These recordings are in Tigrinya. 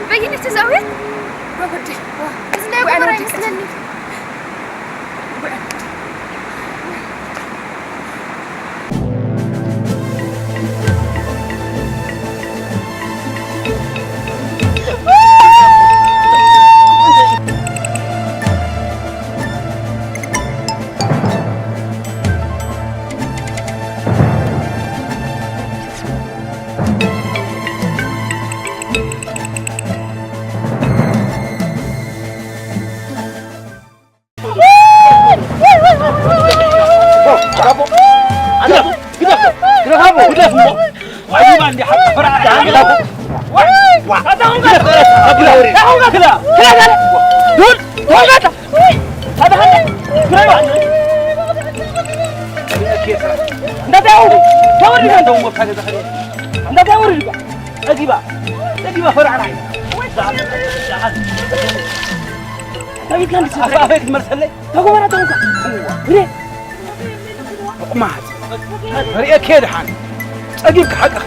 በይነይ ተዛውየት? ወጉዲ። እዚ ናይ ጉዕን ጉዕን ወዲ ይመስለኒ። ጉዕን። እንዳታውሪ ተወሪ እንዳንተ ወሪ ጸጊባ ጸጊባ ፈራዕራይ። ወይ ዛብ ዛብ ተቢካ እንዲ ሰፈር ኣፈይ ክትመልሰለይ ተጎበራ ተውካ። እዋ፣ ግሬ። ቁማት። ሪኤ ከድሓን ጸጊብካ ሓቅኺ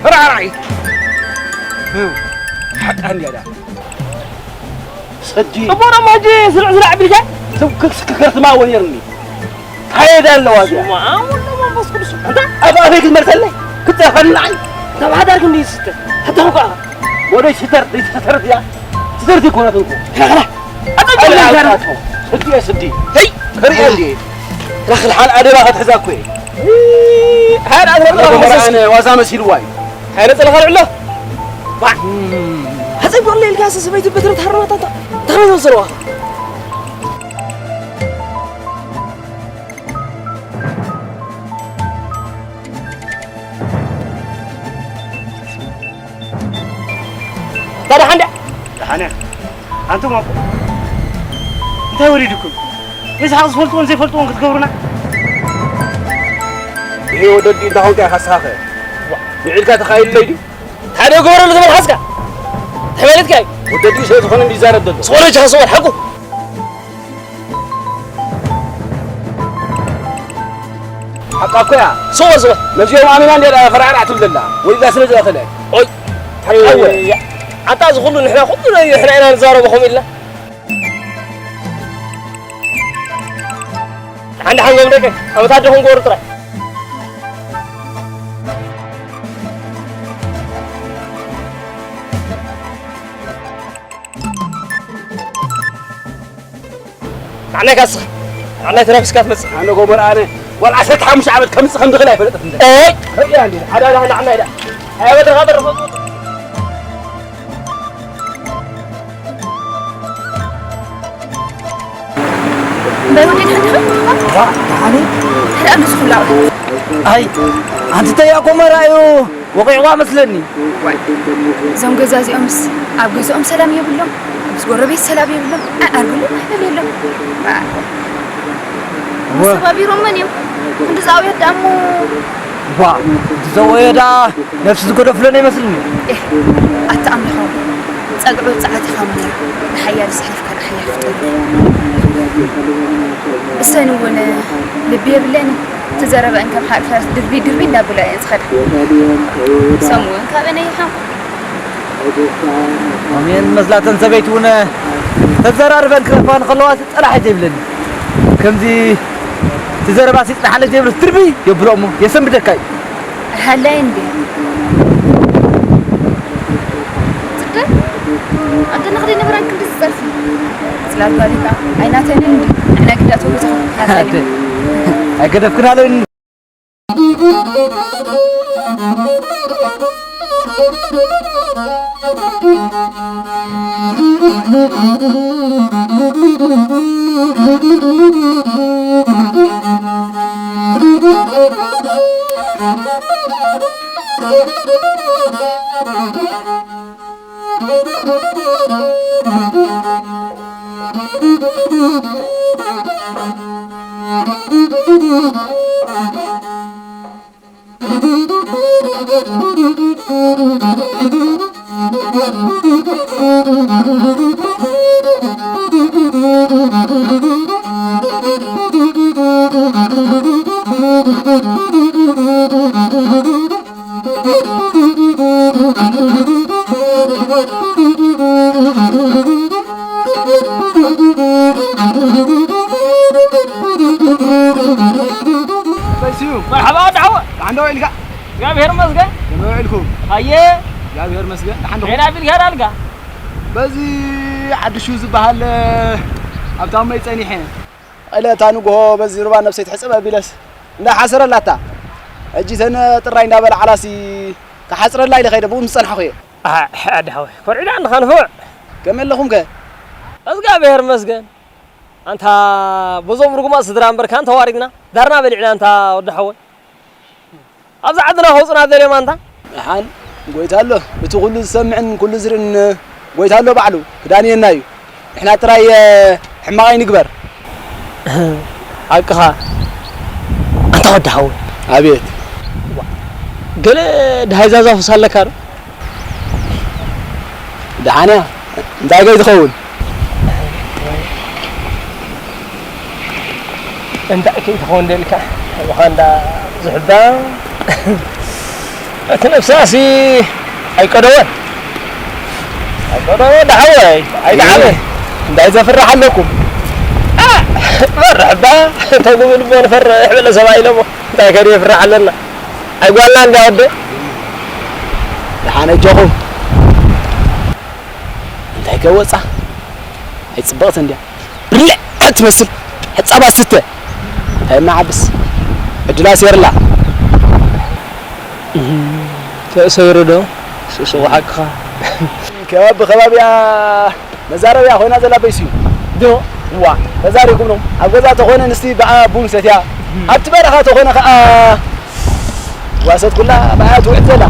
ፈራዕራይ። ሓቃ እንዲያ ዳ ሰጂ። እሞ ደሞ ሕጂ ስርዕ ስርዕ ቢልካ? ስብ ክስ ክከርትማ ወኔርኒ። ታየዳ ኣለዋ እዚኣ። ስማ፣ ወልድ መንፈስ ቅዱስ። እንታ? ኣብ ኣፈይ ክትመልሰለይ? ክትጸፈናዓይ? ተባህዳር ክንዲ ይስተ። ተተውቃ። ወደይ ስተር፣ ስተር እያ። ስተር ይኮናት እንኮ። ኸላ፣ ኸላ። ኣጠንቀቅ። ኣላ፣ ኣላ፣ ኣላ። ስዲ፣ ስዲ። ሄይ! ከርእየ እንዴ? ራኽል ሓን ኣደባ ክትሕዛ እኮ እየ። ሓን ኣደባ ኣነ ክትሕዛ። ዋዛ መሲልዋ እዩ። ሓይለ ጸለኻ ልዕሎ። ዋ። ሓፀይ ብቕለ ኢልካ ሰበይቲ በትሪ ተሃርማታ ተሃርማታ ዘለዋ። ታዲያ ሓንዳ? ደሓን እያ። ኣንቱም ኣቦ፣ እንታይ ወሪድኩም? ይስሓቕ ዝፈልጥዎን ዘይፈልጥዎን ክትገብሩና? ይሄ ወደዲ እንታይ ኾንካ ኢኻ ንስኻ ኸ? ንዒልካ ተኻይለይ ድዩ? ታዲያ ገበረሉ ተመልሓስካ? ተመሊጥካ እዩ። ወደዲ ስለ ዝኾነ እንዲ ይዛረብ ዘሎ። ዝኾነ ጃ ዝኾነ ሓቁ። ሓቃ እኮ እያ። ስወር፣ ስወር። ነዚኦም ኣሚና እንድያ ፈራዕራዕ ትብል ዘላ። ወሊዳ ስለ ዝኣኸለ። ኦይ። ሓቃ እወ። ኣታ እዚ ኩሉ ንሕና ኩሉ ንሕና ኢና ንዛረቦ ከምኡ ኢልና። እንዳ ሓንጎም ደቀ፣ ኣብ ታደኹም ጎሩ ጥራይ። ንዓናይ ካስኻ፣ ንዓናይ ተናፊስካ ትመጽእ። ኣነ ጎመር ኣነ፣ ዋላ ዓሰርተ ሓሙሽተ ዓመት ከምጽእ ከም ዝኽእል ኣይፈለጥኩን። ኤይ! ርእያ እንዴ፣ ሓዳ፣ ሓዳ፣ ሓዳ፣ ሓዳ። ኣይ፣ ወደኻ በርኾ። እምበር ወዲ ድሓን ዲኻ? ዋ፣ ደሓን እየ። ሕራይ ኣሉ ዝኹላኡ። ኣይ፣ ኣንቲ ተያ ጎመራ እዩ ወቂዕዋ መስለኒ። ዋይ፣ እዞም ገዛ እዚኦምስ ኣብ ገዝኦም ሰላም የብሎም፣ ምስ ጎረቤት ሰላም የብሎም፣ ኣዕርግሎም ኣይበል የሎም። ዋ። መሰባቢሮም መን እዮም? ክንዲ ዝኣውያት ደኣ እሞ። ዋ፣ ዝዘወየ ደኣ ነፍሲ ዝገደፍለን ኣይመስልኒ። ኤህ፣ ኣታ ኣምላኽ፣ ጸግዑ ጸዓት ኢኻ እሞ፣ ንሓያል ዝሕለፍ ካልእ ሓያል ፍጠር። እሰን እውን ልቢ የብለንን። እቲ ዘረበአን ከም ሓርፋስ ድርቢ ድርቢ እንዳበላ እየን ዝኸዳ። ሰሙ እውን ካበነ ይሓም። ኣሜን መስላተን ሰበይቲ እውን ተዘራርበን ክረኽባን ከለዋ ጠላሒ ዘይብለኒ። ከምዚ እቲ ዘረባ ሲጥናሓለች ዘይብለስ ድርቢ የብሎ እሞ የሰንብደካ እዩ። ሃላይ እንዴ? ጽድቅ? ኣደ ንኽደይ ነበራን ክንዲ ዝጸርፊ። ጽላል ጓሊካ ኣይናተንን እንዲ ንሕና ግዳቶ ብዙ ኣደ ኣይገደፍክናለን። በይስዩ። መርሓባ ወዲ ሓወ። ደሓን ዶ ውዒልካ? እግዚኣብሔር ይመስገን። ከመይ ውዒልኩም? ኣየ። እግዚኣብሔር ይመስገን። ደሓን ዶ? ዜና ቢልካ ዳልጋ። በዚ ዓዲ ሽው ዝበሃል ኣብታ እመይ ጸኒሐ። ዕለታ ንግሆ በዚ ሩባ ነብሰይ ትሕጸብ ኣቢለስ እንዳ ሓሰረላታ። ሕጂ ተን ጥራይ እንዳበላ ዓላሲ ክሓጽረላ ኢለ ከይደ ብኡ ምስ ጸንሓኹ እየ። ኣሕ፣ ኣደ ሓወይ፣ ኮርዒዳ እንድኻ ንፉዕ። ከመይ ኣለኹም ከ? እግዚኣብሔር ይመስገን። ኣንታ በዞም ርጉማት ስድራ እምበርካ እንተዋሪድና፣ ዳርና በሊዕና ኣንታ ወዲ ሓወይ። ኣብዛ ዓድና ከውጽና ደልዮም ኣንታ። ደሓን ጎይታ ኣሎ፣ እቲ ኩሉ ዝሰምዕን ኩሉ ዝርእን ጎይታ ኣሎ ባዕሉ፣ ክዳንየና እዩ። ንሕና ጥራይ፣ እ፣ ሕማቕ ኣይንግበር። ሓቅኻ። ኣንታ ወዲ ሓወይ። ኣቤት። ዋ፣ ገለ ደሃይ ዛዛፉስ ኣለካ ዶ? ደሓን እያ። እንታይ ከይ ትኸውን? እንታይ ከይ ትኸውን ደልካ? ብኻ እንዳ ዝሕባ። እቲ ነብሳሲ ኣይቀደወን። ኣይቀደወን ደሓወይ፣ ኣይደዓበ። እንታይ ዘፍርሕ ኣለኩም? አ፣ ፈርሕ እባ፣ ተጉብል እሞ ንፈርሕ በለ ሰብኣይ ኢሎሞ። እንታይ ከድየ ፍርሕ ኣለና? ኣይጓልና እንድያ ወደ። ደሓን ኣጆኹም። እንታይ ከወጻ? ኣይጽብቕቲ እንድያ። ብልዕ ትመስል። ሕጻባ ስተ። እንታይ መዓብስ? ዕድላ ሴርላ። እህ፣ ተእሰይሩ ዶ? ሱሱ ሓቅኻ። ከባቢ ከባቢኣ መዛረብያ ኮይና ዘላ በይሱ እዩ። ዶ? ዋ፣ ተዛሪብኩም ነው። ኣብ ገዛ ተኾነ ንስቲ ብኣ ቡን ሰትያ፣ ኣብቲ በረኻ ተኾነ ኸኣ ዋሰት ኩላ ብኣ ትውዕል ዘላ።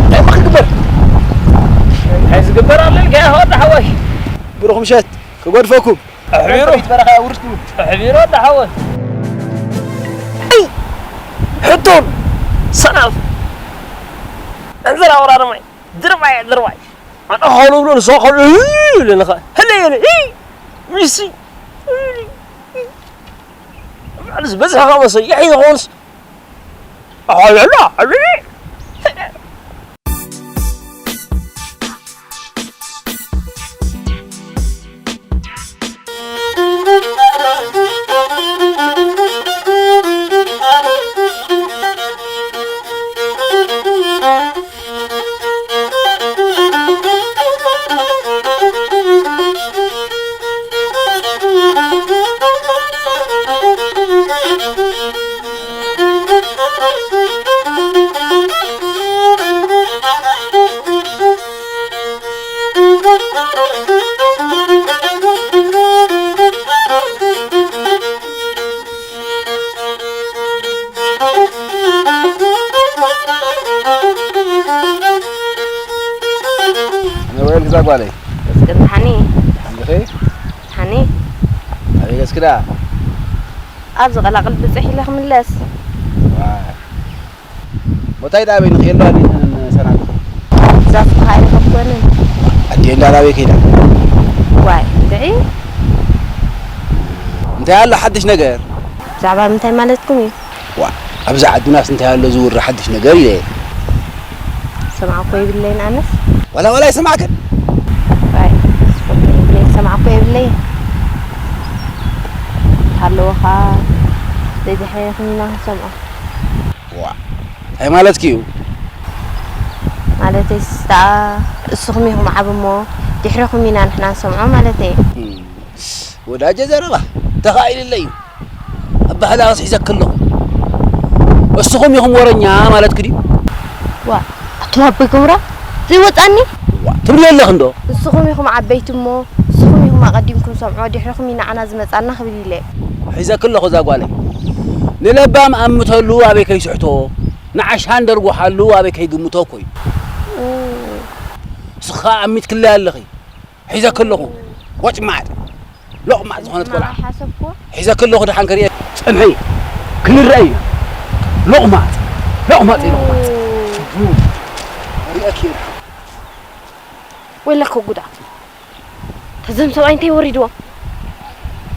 እንታይ እሞ ክግበር? እንታይ ዝግበር ኣለልካ ኢኻ ወዲ ሓወይ? ብሩኽ ምሸት፣ ክገድፈኩም። ኣሕቢሩ። በረኻ ውርድ ትብል። ኣሕቢሩ ወዲ ሓወይ። ሕቶን ሰናፍ። እንዝራ ወራርማይ። ድርባይ፣ ድርባይ። ኣነ ኸሉ ብሎ ንሶ ኸሉ ይብለኒ ኸ። ህለ ይብለ። ይ! ሚሲ። ማለት በዝሐ ኸመሰ። ይሕ ይኾንስ። ኣኸለላ። ጓለይ። እስኪ እንተሓኒ። ሓንዲኺ? ሓኒ። ኣበይ ገጽኪ ደኣ? ኣብዚ ቀላቕል ብጽሕ ኢለ ክምለስ። ዋይ። ቦታይ ደኣ ኣበይ ንኽየሉ ኣበይ ንሰናድኹ? እዛ ትበሃል ኣይኮንን። ኣዲኤ እንዳ ናበይ ከይዳ? ዋይ፣ እንድዒ። እንታይ ኣሎ ሓድሽ ነገር? ብዛዕባ ምንታይ ማለትኩም እዩ? ዋ፣ ኣብዚ ዓድናስ እንታይ ኣሎ ዝውሪ ሓድሽ ነገር ኢለ። ሰማዕ እኮ የብለይን ኣነስ። ዋላ ዋላ ኣይሰማዕክን? ዋይ፣ ስፖርት የብለይን፣ ሰማዕ እኮ የብለይን። እንተሃለወ ኸኣ ዘይድሕረና ክንሰምዖ። ዋ፣ እንታይ ማለትኪ እዩ? ማለተይ ስታ እስኹም ኢኹም ዓቢ እሞ ድሕረኹም ኢና ንሕና ንሰምዖ ማለተይ። እም፣ ወዳጀ ዘረባ ተኻኢልለይ እዩ። ኣባህላ ክስሒዘኪ ኣለኹ። እስኹም ኢኹም ወረኛ ማለትኪ ድዩ? ዋ፣ ኣቱም ኣቦይ ገብራ ዘይወጻኒ። ዋ፣ ትብሊ ኣለኺ እንዶ? እስኹም ኢኹም ዓበይቲ እሞ፣ እስኹም ኢኹም ኣቐዲምኩም ሰምዖ፣ ድሕረኹም ኢና ንዓና ዝመጻና ክብል ኢለ። ሒዘኪ ኣለኹ እዛ ጓለይ። ንለባም ኣምተሉ ኣበይ ከይስሕቶ፣ ንዓሻ እንደርጉሓሉ ኣበይ ከይግምቶ እኮ እዩ። እም። ንስኻ ኣሚትክለይ ኣለኺ። ሒዘኪ ኣለኹ። ወጭማጥ። ሎቕማጥ ዝኾነት ቆልዓ። ሓሰብኩ። ሒዘኪ ኣለኹ ደሓን ከርእየ። ጽንሒ። ክንረኣይ ኢና። ሎቕማጥ። ሎቕማጥ እዩ ሎቕማጥ። ሪኣኪ እየ ደሓን። ወይለከ ጉዳ። ተዘም ሰብኣይ እንታይ ወሪድዎ?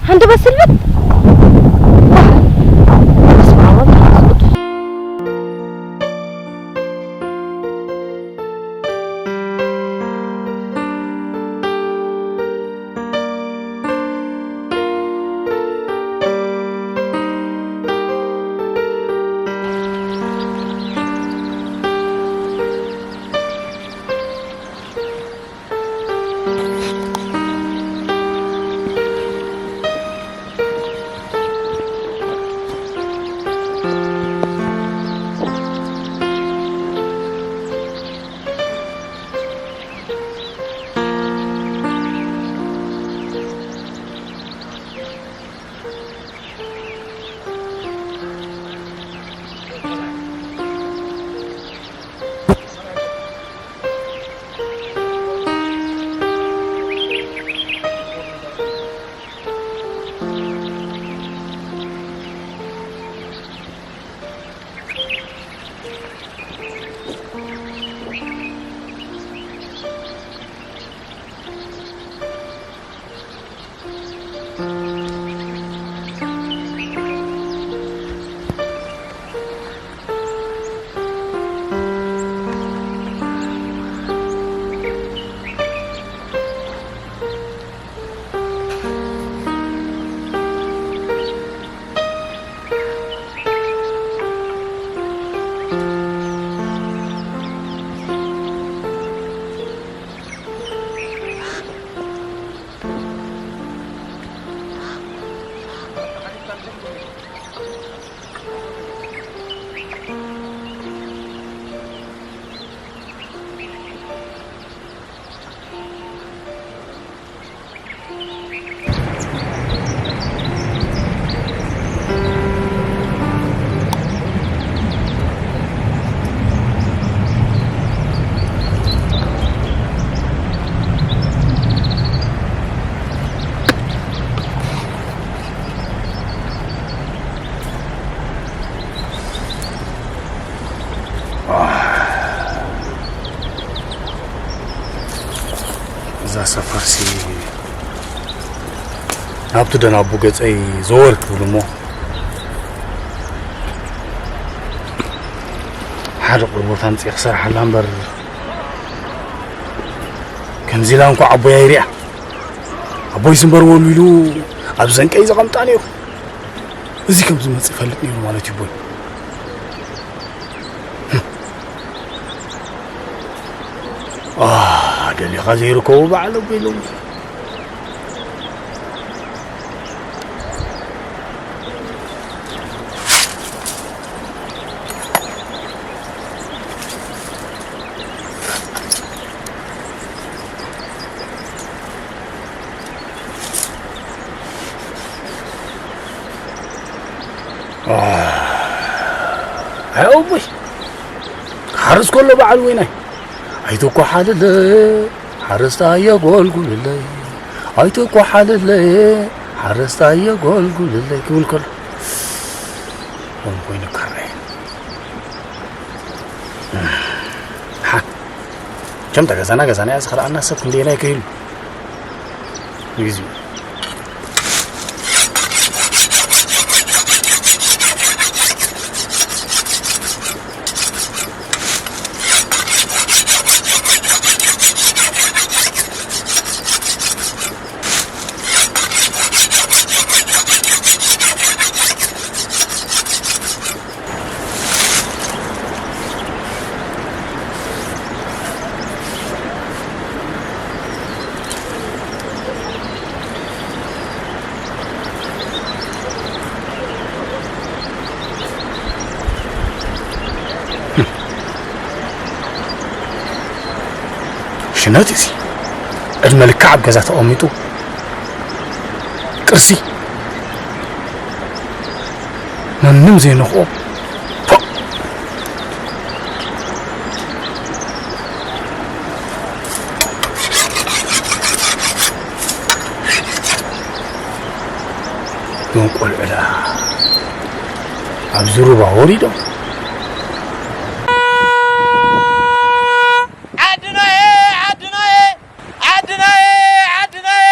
ሃንደበት ስልበት። በስመ ኣብ ወወልድ ወመንፈስ ቅዱስ። እዛ ሰፈርሲ ናብቲ ደናቡ ገጸይ ዘወር ክብል እሞ፣ ሓደ ቆርቦት ኣምጺኤ ክሰርሓላ እምበር፣ ከምዚ ኢላ እንኳ ኣቦይ ኣይሪኣ። ኣቦይስ እምበር ወልዊሉ ኣብ ዘንቀይ ዘቐምጣ ነይሩ። እዚ ከም ዝመጽእ ይፈልጥ ነይሩ ማለት እዩ ኣቦይ። አ፣ ደሊኻ ዘይርከቦ በዓል ኣቦይ ሎሚ። ኣይ ኣቦይ፣ ክሓርስ ከሎ በዓል ወይናይ፣ ኣይተኳሓልለ፣ ሓረስታይ የጎልጉልለይ ኣይተኳሓለለይ ሓረስታይ የጎልጉልለይ ክብል ከሎ ኦም ኮይኑ ከረ ሓ ከምታ ገዛና ገዛና እያ ዝኸልኣና ሰብ ክንደየናይ ከይሉ ንግዜኡ ሽነት እዚ ዕድመ ልክዕ ኣብ ገዛ ተቐሚጡ ቅርሲ ማንም ዘይነኽኦ ፖእ! እዞም ቆልዑ ደኣ ኣብዚ ሩባ ወሪዶም። ዓድናየ ዓድናየ ዓድናየ ዓድናየ።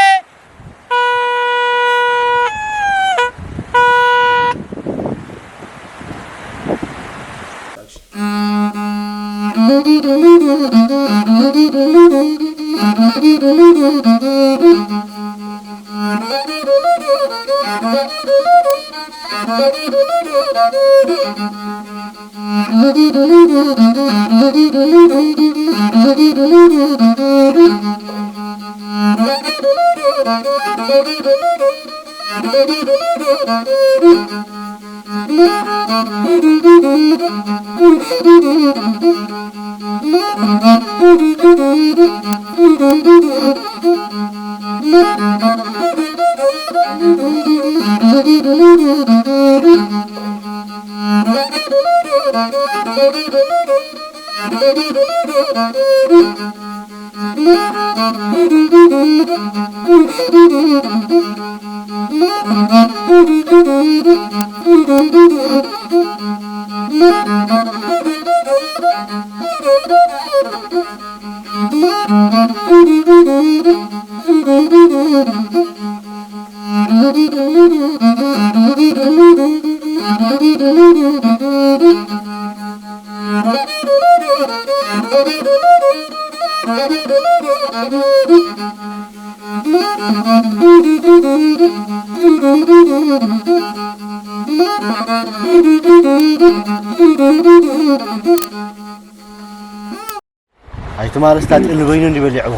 ኣይትማል ስታጢ ንበይኑ እንዲበሊዕዎ።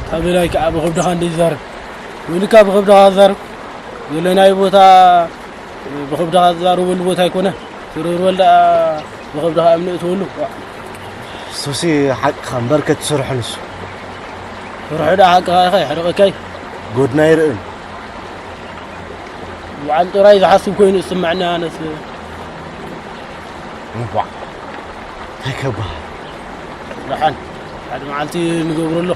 ታቤላይ ከዓ ብኸብድኻ እንደ ይዛረብ። ወይልካ ብኸብድኻ ዛረብ። ዘለናይ ቦታ ብኸብድኻ ዝዛረበሉ ቦታ ኣይኮነ። ትርርበል ደኣ ብኸብድኻ እምኒ እትወሉ። እሱሲ ሓቅኻ እምበር ከትስርሑ ንሱ። ስርሑ ደኣ ሓቅኻ ኢኻ ይሕርቐካይ። ጎድና ይርእን። በዓል ጥራይ ዝሓስብ ኮይኑ ዝስምዐኒ ኣነስ። እንኳዕ እንታይ ከበሃል። ደሓን ሓደ መዓልቲ ንገብረሎ።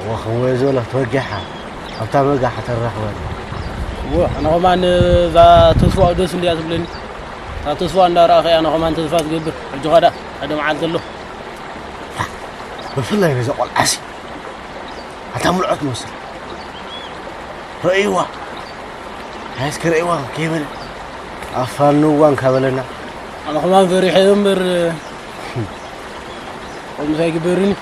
እወ ከምኡ እየ ዝበሎ ተወጊሓ ኣብታ በጋሓ ተራኽበኒ። እወ ኣነ ኸማን እዛ ተስፋኡ ደስ እንድያ ትብለኒ። እታ ተስፋ እንዳረኣኸ ኣነ ኸማን ተስፋ ዝገብር ሕጂ ኸዳ ሓደ መዓልቲ ኣሎ። ብፍላይ ነዛ ቆልዓሲ ኣታ ምልዖ ትመስል። ረእይዋ ሃይስከ ረእይዋ ከይበለ ኣፋኑ እዋን ካበለና ኣነ ኸማን ፈሪሐ እምበር ከምዚ ኣይግበርን እዩ።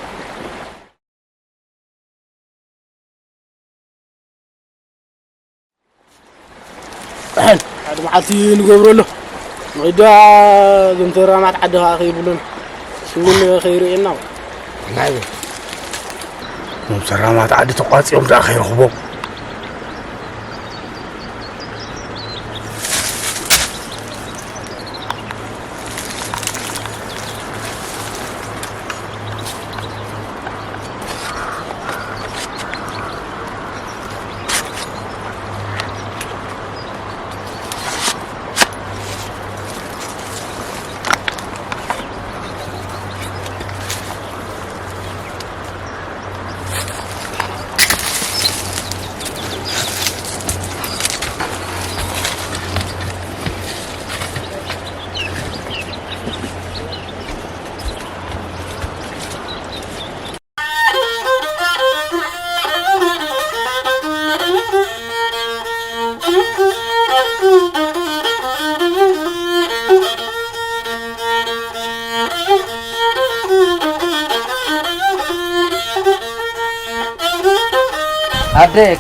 ሕን ሓደ መዓልቲ ንገብረሉ ንኺዳ እዞም ተራማት ዓዲ ኸዓ ከይብሉን እሱ እውን ከይርእየና። ናይ እዞም ተራማት ዓዲ ተቋፂኦም ደኣ ከይረኽቦም።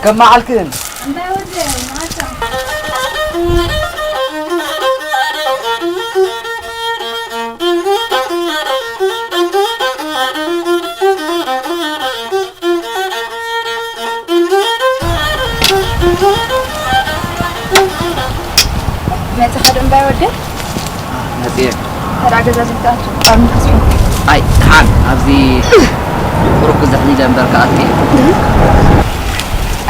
ከመዓልክን? መጽኻ ዶ እምባይ ወደይ? መጽየ። ተራ ገዛ ዘይትኣቱ ካብ ንፋስ ፊት። ኣይ፣ ደሓን፣ ኣብዚ ቁሩብ ክዝሕሊለ እምበር ክኣቱ እየ።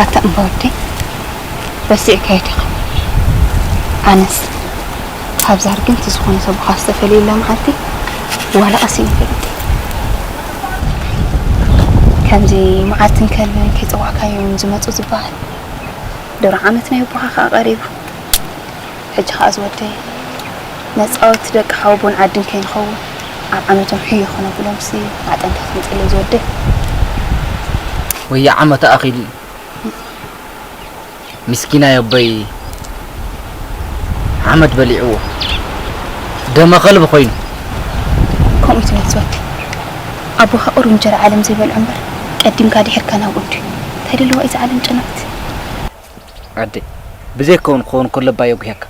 ኣታ እምባ ወደይ፣ ረሲዕካዮ ዲኻ? ኣነስ፣ ካብዛ ርግምቲ ዝኾነት ኣቦኻ ዝተፈለየላ መዓልቲ ዋላ ቀሲነ ኣይፈልጥን። ከምዚ መዓልትን ከልብን ከይጸዋዕካዮም ዝመጹ ዝበሃል፣ ድሮ ዓመት ናይ ኣቦኻ ከኣ ቀሪቡ። ሕጂ ከኣ ዝወደይ፣ መጻወቲ ደቂ ሓወቦን ዓድን ከይንኸውን፣ ኣብ ዓመቶም ሕዮ ክነብሎምሲ ማዕጠንታ ክትምጽለይ ዝወደይ። ወየ ዓመት ኣኺሉ እዩ። ምስኪናይ ኣቦይ ሓመድ በሊዕዎ፣ ደመ ከልቢ ኮይኑ። ከምኡ ትበል ዝወደይ። ኣቦኻ ቁሩብ እንጀራ ዓለም ዘይበልዖ እምበር፣ ቀዲምካ ድሒርካ ናብኡ እንድዩ። እንታይ ደለዋ እዛ ዓለም ጨነቕቲ። ኣደይ፣ ብዘይከውን ክኸውን ከሎ እባ የጉህየካ።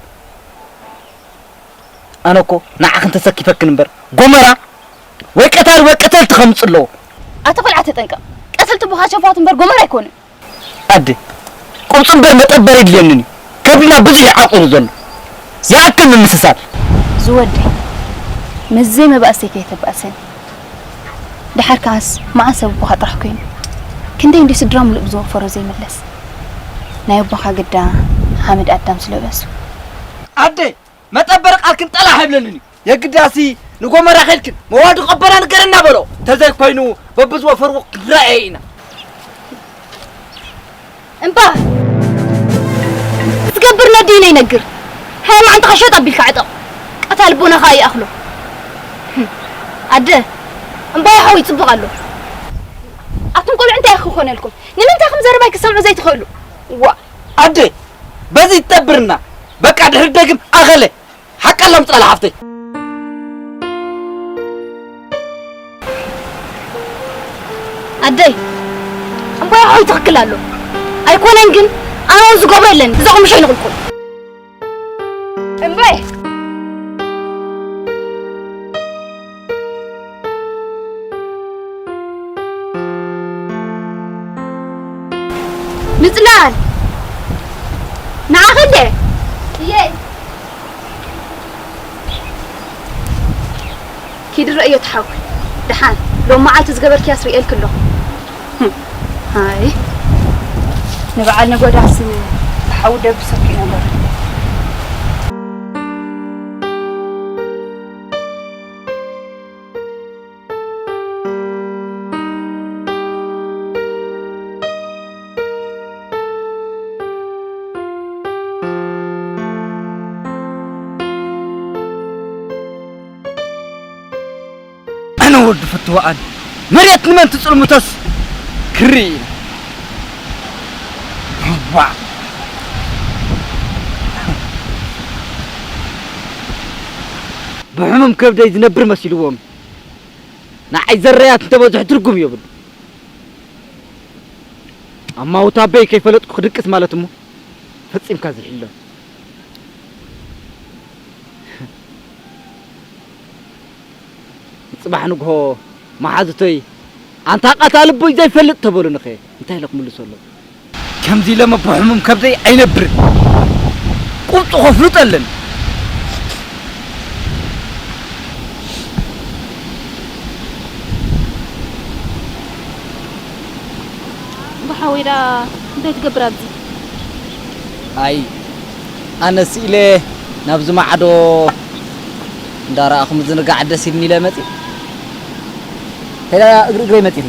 ኣነ እኮ ንዓኽን ተሰኪፈክን እምበር፣ ጎመራ ወይ ቀታሊ ወይ ቀተልቲ ከምጽእ ኣለዎ። ኣታ ቆልዓ ተጠንቀቕ። ቀተልቲ ኣቦኻ ሸፋቱ እምበር ጎመራ ኣይኮኑን። ኣደ፣ ቁሩብ እምበር መጠበሪ የድልየንን እዩ። ከብድና ብዙሕ እዩ ዓቂሩ ዘሎ። ይኣክል ምምስሳል። ዝወደይ፣ ምስ ዘይመባእሰይ ከይተባእሰኒ። ደሓር ከኣስ መዓስ ኣብ ኣቦኻ ጥራሕ ኮይኑ። ክንደይ እንድዩ ስድራ ሙሉእ ብዝወፈሮ ዘይምለስ። ናይ ኣቦኻ ግዳ ሓመድ ኣዳም ዝለበሱ። ኣደ፣ መጠበሪ ቃልክን ጠላሕ ኣይብለንን እዩ። የግዳሲ ንጎመራ ከይድክን መዋዱ ቀበና ንገረና በሎ። ተዘይኮይኑ በብዝወፈርዎ ክንረኣየ ኢና። እምባ ዝገብር ነዲኡ ነይነግር። ሃይማኖትኻ ሸጥ ኣቢልካ ዕጠቕ። ቀታሊ ቦና ኸኣ ይኣኽሎ። ኣደ፣ እምባይ ሓወይ ጽቡቕ ኣሎ። ኣቱም ቆልዑ እንታይ ክኾነልኩም? ንምንታይ ከም ዘረባይ ክትሰምዑ ዘይትኽእሉ? ዋእ! ኣደ፣ በዚ ትጠብርና። በቃ ድሕሪ ደግም ኣኸለ። ሓቂ ኣላ ምጻላ ሓፍተይ። ኣደይ እምባይ ሓወይ ትኽክል ኣሎ። ኣይኮነን ግን ኣነ እውን ዝገብሮ የለን። እዛ ቁምሸይ ንቕልቁል። እምባይ ምጽላል ንዓኺ እንዴ? እየ። ኪዲ ረእዮ ትሓዊ። ደሓን ሎም መዓልቲ ዝገበርክያስ ርእየልኪ ኣለኹ። ሃይ ንበዓል ነጎዳስ ብሓዊ ደብሰኪ ነገር። ኣነ ወዲ ፍትዋኣን መሬት ንመን ትጽልምቶስ ክርኢ ኢለ። ዋ! ብሕሙም ከብደይ ዝነብር መሲልዎም ንዓይ ዘረያት እንተበዝሑ ትርጉም የብሉ። ኣማውታ ኣበይ ከይፈለጥኩ ክድቅስ ማለት እሞ ፈጺምካ ዝሕሎ። ጽባሕ ንግሆ መሓዙተይ ኣንታ ቃታ ልቦይ ዘይፈልጥ ተበሉንኸ እንታይ ኢለ ክምልሰሎም? ከምዚ ኢለ መቦ ሕሙም ከብደይ ኣይነብርን። ቁርጡ ከፍልጦ ኣለኒ። ብሓወይ ደኣ እንታይ ትገብር ኣብዚ? ኣይ ኣነ ስኢለ ናብዚ ማዕዶ እንዳረኣኹ ምዝንጋዕ ደስ ኢልኒ ኢለ መፂ ከዳ እግሪ እግረይ መፂኺ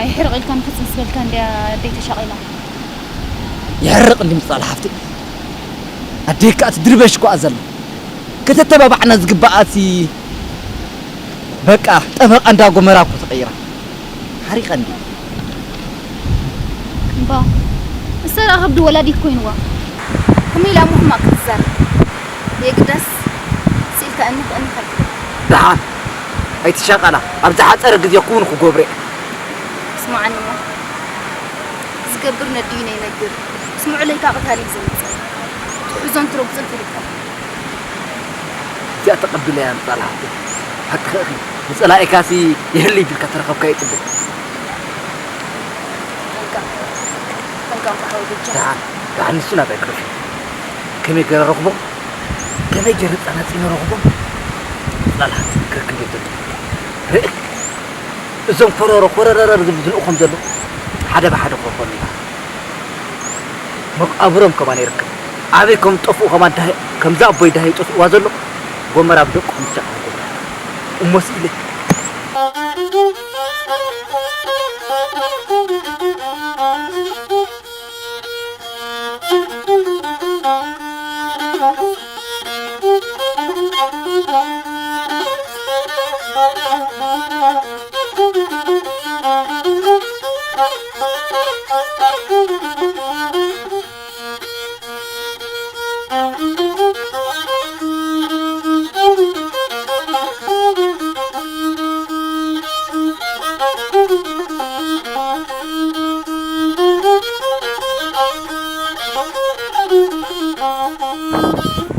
ኣይሕርቕ ኢልካ ንፍፅም ዝበልካ እንድያ ኣደይ ተሻቒላ። ይሕርቕ እንዲ ምፅላል ሓፍቲ ኣደይ ከዓ ትድርበሽ እኳ ዘላ ከተተባባዕና ዝግባኣሲ በቃ ጠበቓ እንዳ ጎመራ እኮ ተቐይራ ሓሪቐ እንዲ እምባ ንሳ ደኣ ከብዲ ወላዲት ኮይንዋ ከመይ ኢላ እሞ ሕማቕ ክትዛረብ የግዳስ ስኢልካ እኒኽ እኒኽ ኣይትበል ደሓን ኣይትሻቐላ ኣብ ዝሓፀረ ግዜ ክውን ክገብሮ እየ ስምዓኒ እሞ ገብር ነዲኡ ነይነግር። ስምዑለይ ካብ ቀታሊ እዩ ዘምጽእ። ትሕዞን ትረግጾን ፈሊጥካ። እዚኣ ተቐቢለያ ምጻል ሃብቲ። ሓቅኺ ኢኺ። ንጸላኢካሲ ይህሊ ቢልካ ተረኸብካዮ ጽቡቕ። ጠንቀቕ። ጠንቀቕ ብሓወይ በጃ። ደሓን፣ ደሓን ንሱ ናባይ ክረፍ። ከመይ ገይረ ረኽቦ? ከመይ ገይረ ጸናጺነ ረኽቦ? ምጻል ሃብቲ ክርክብ የብሉን። ርኢ። እዞም ኮረሮ ኮረረረር ዝብሉ ዝንእኾም ዘለዉ ሓደ ብሓደ ክረኽቦም ኢና። መቃብሮም ከማን ይርከብ። ኣበይ ከም ዝጠፍኡ ከማን ዳሃይ-፣ ከምዛ ኣቦይ ዳሃይ ጠፍእዋ ዘሎ ጎመራ ብደቅኹም ብቻ ክረኽቦም ኢና። እሞስ ኢለ።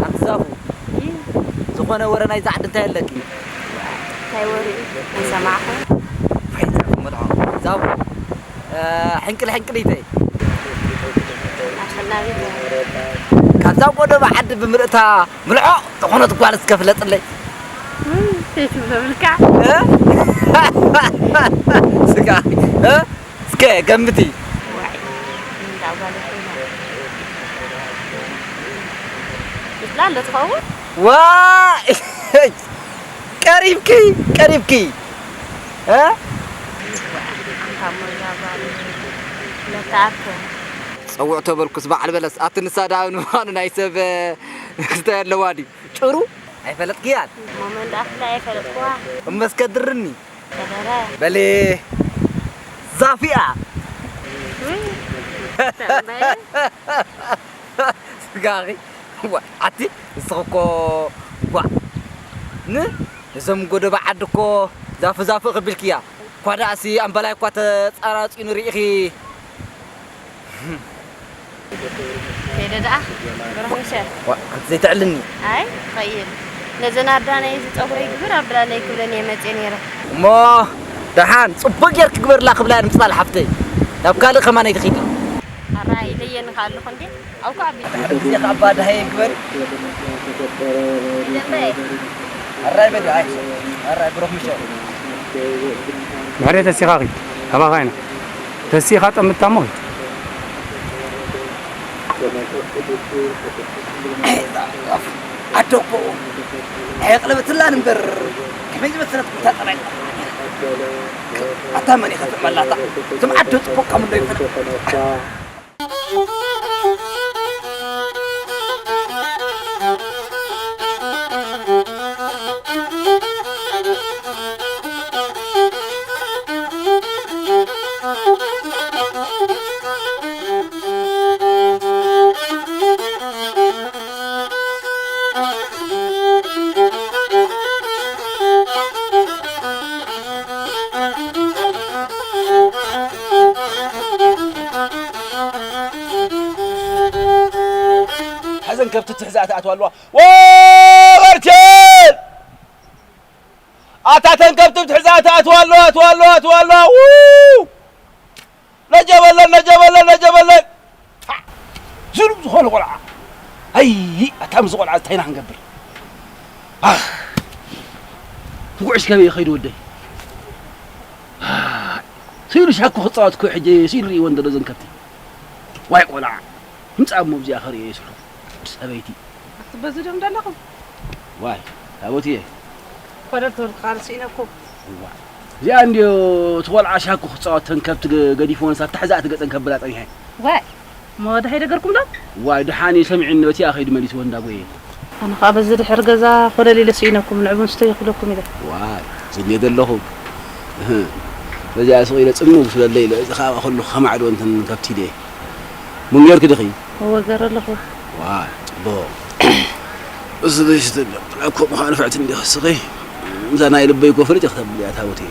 ኣንቲ ዛፉ፣ ዝኾነ ወረ ናይዛ ዓዲ እንታይ ኣለኪ? እንታይ ወረ እዩ? ኣይሰማዕኹን። ፋይዳ መድዖ። ዛፉ፣ እ፣ ሕንቅል ሕንቅሊተይ። ኣሸናፊት እያ። ካብዛ ጎደባ ዓዲ ብምርእታ ምልዖ ዝኾነት ጓል እስከ ፍለጥለይ። እም፣ እንታይ ትብሎ ብልካ? እ? ስጋ፣ እ? እስከ ገምቲ። ዋይ፣ እንዳ ጓል ኮይና። ይፍላ ኣሎ ትኸውን? ዋይ! ቀሪብኪ፣ ቀሪብኪ። እ? ዋይ፣ ኣንታ ሞያ ጓል ለተኣከ። ጸውዕ ተበልኩስ በዓል በለስ፣ ኣቲ ንሳ ደኣ ንምዃኑ ናይ ሰብ ክስታይ ኣለዋ ድዩ? ጭሩ ኣይፈለጥክያን? እሞ መን ደኣ ክፍላይ ኣይፈለጥክዋ? እመስከ ድርኒ። ከደረ። በሌ ዛፊያ። ውይ፣ ተንበየ። ስጋኺ። ዋ፣ ኣቲ ንስኺ እኮ ጓ። ን-፣ እዞም ጎደባ ዓዲ እኮ ዛፍ ዛፍ ክብልክያ። እኳ ደኣሲ ኣምባላይ እኳ ተጻራጺኑ ርኢኺ። ከይደ ደኣ ብሩኽ ምሸት። ዋ፣ ኣንቲ ዘይትዕልኒ። ኣይ፣ ትኸይድ። ነዘን ኣዳናይ እዚ ጸጉረይ ግብር ኣብላለይ ክብለን እየ መጽየ ነይረ። እሞ ደሓን ጽቡቕ ጌርኪ ግበርላ ክብላ እየ ንምጽላል ሓፍተይ። ናብ ካልእ ከማን ኣይትኺዲ። ኣራ ኢለየኒ ከኣ ኣለኹ እንዴ? ኣብኩ ዓቢ። ድሓር ግዜ ከኣ ባድሃየ ግበሪ። ይደበየ። ኣራይ በዲ፣ ኣይ፣ ኣራይ ብሩኽ ምሸት። ድሕሪ ተሲኻ ኺድ፣ ካባኻ ኢና። ተሲኻ ጠምታ እሞ ኺድ። ኣይ፣ ኣፍ፣ ኣደ እኮ ኣየቕለበትላን እምበር፣ ከመይ ዝመሰለት ቦታ ጠባይ። ኣታ መን ኢኻ ትጥዕመላ ኣታ? እዞም ኣደ ጽቡቕ ከም እንዶ ይፈለጥ። ሓዘን ከብቲ ትሕዛ ትኣትዋ ኣለዋ። ወበርቴል! ኣታ ተን ከብቲ ትሕዛ ትኣትዋ ኣለዋ፣ ኣትዋ ኣለዋ፣ ኣትዋ ኣለዋ። ው! ነጀበለን፣ ነጀበለን፣ ነጀበለን። ታ! ዝሉም ዝኾነ ቆልዓ። ኣይ፣ ኣታ ምስ ቆልዓ እንታይ ኢና ክንገብር? ኣህ! ንጉዕሽ ከመይ ይኸይድ ወደይ? ኣይ! ስኢሉ ሻኩ ክጻወት እኮ ሕጂ ስኢሉ ርእይወን ዘሎ ዘን ከብቲ። ዋይ ቆልዓ! ህንጻ እሞ ኣብዚኣ ከርእዮ እየ ስርሑ። ሰበይቲ። ኣቲ በዚ ዶ ዘለኹም? ዋይ፣ ታቦትየ። ኮለል ትብል ካልእ ስኢነኩም። እዋ። እዚኣ እንድዮ እቲ ቆልዓ ሻኩ ክጻወት ተን ከብቲ ገ-፣ ገዲፍወን ሳብ ታሕዛእቲ ገጸን ከብላ ጸኒሐ። ዋይ፣ እሞ ደሓይ ደገርኩም ዶ? ዋይ፣ ደሓን እየ ሰሚዑኒ፣ በቲኣ ከይዱ መሊስወን እንዳጎየ። ኣነ ኸኣ በዚ ድሕሪ ገዛ ኮለል ኢለ ስኢነኩም፣ ንዕቡ ንስተዩ ክብለኩም ኢለ። ዋይ፣ ዝንየ ዘለኹም። እህ፣ በዚኣ ስቕ ኢለ ጽምው ክብለለ ኢለ፣ እዚ ኸኣ ኩሉ ከማዕዶ እንትን ከብቲ ኢለ። ቡን ጌርኪ ዲኺ? እወ፣ ገይረ ኣለኹ። ዋይ፣ ጽቡቕ። እዚ ደስ ትብል እኮ ምዃኑ ፍዕቲ እንዲኺ እስኺ። እዛ ናይ ልበይ እኮ ፍልጥ እያ ክተብል እያ ታቦተይ።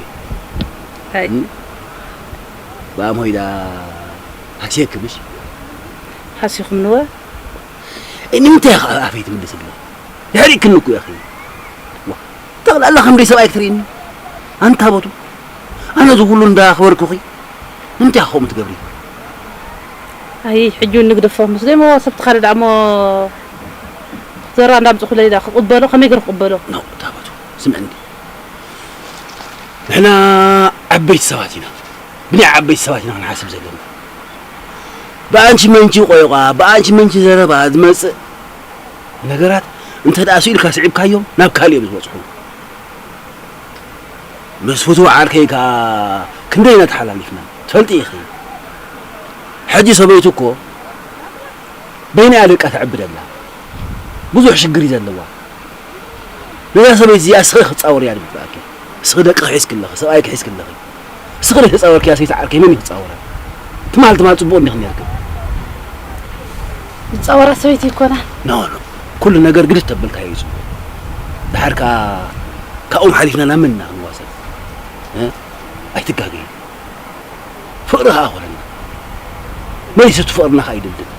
ታይ? እም? ባም ሆይዳ። ሃሲየኪ ምሽ? ሃሲኹምንወ? እ፣ ንምንታይ ኢኻ ኣፈይ ትምልስለይ? የሕሪቕክኒ እኮ ኢኺ። ዋ፣ ጠቕላላ ከም ደይ ሰብኣይ ክትርእይኒ? ኣንታ ቦቱ፣ ኣነ እዚ ኩሉ እንዳኽበርኩኺ፣ ንምንታይ ኢኻ ከምኡ ትገብሪ? ኣይ፣ ሕጂ እውን ንግደፎ። ምስ ደሞ ሰብ ተኻለ ደኣ እሞ ዘራ እንዳምጽኹለይ ደኣ ክቕበሎ፣ ከመይ ገይሩ ክቕበሎ? ኖ፣ ታቦቱ፣ ስምዕኒ። ንሕና ዓበይቲ ሰባት ኢና። ብናይ ዓበይቲ ሰባት ኢና ክንሓስብ ዘለና። ብኣንቺ መንቺ ቆይቋ፣ ብኣንቺ መንቺ ዘረባ ዝመጽእ ነገራት እንተ ደኣ ስኢልካ ስዒብካዮም ናብ ካልእ እዮም ዝበጽሑ። ምስ ፍቱው ዓርከይ ከኣ ክንደይ ኢና ተሓላሊፍና ትፈልጢ ኢኺ። ሕጂ ሰበይቱ እኮ በይና እያ ደቃ ተዕቢ ደላ። ብዙሕ ሽግር እዩ ዘለዋ። ነዛ ሰበይቲ እዚኣ እስኺ ክትጻወርያ ድግበኣኪ። እስኺ ደቅኺ ሒዝኪ ኣለኺ፣ ሰብኣይኪ ሒዝኪ ኣለኺ። እስኺ ዘይተጻወርክያ ሰይቲ ዓርከይ መን እዩ ክጻወራ? ትማል ትማል ጽቡቕ እንዲኺ ነርክብ። ዝጻወራ ሰበይቲ ይኮና። ኖ፣ ኖ። ኩሉ ነገር ግድት ተብልካዮ እዩ ጽቡቕ። ደሓር ከኣ ካብኦም ሓሊፍና ናብ መን ኢና ክንዋሰብ? እ? ኣይትጋገይ። ፍቕሪ ኸኣ ኮነና። መሊሱ እቲ ፍቕርና ኸኣ ይድልድል።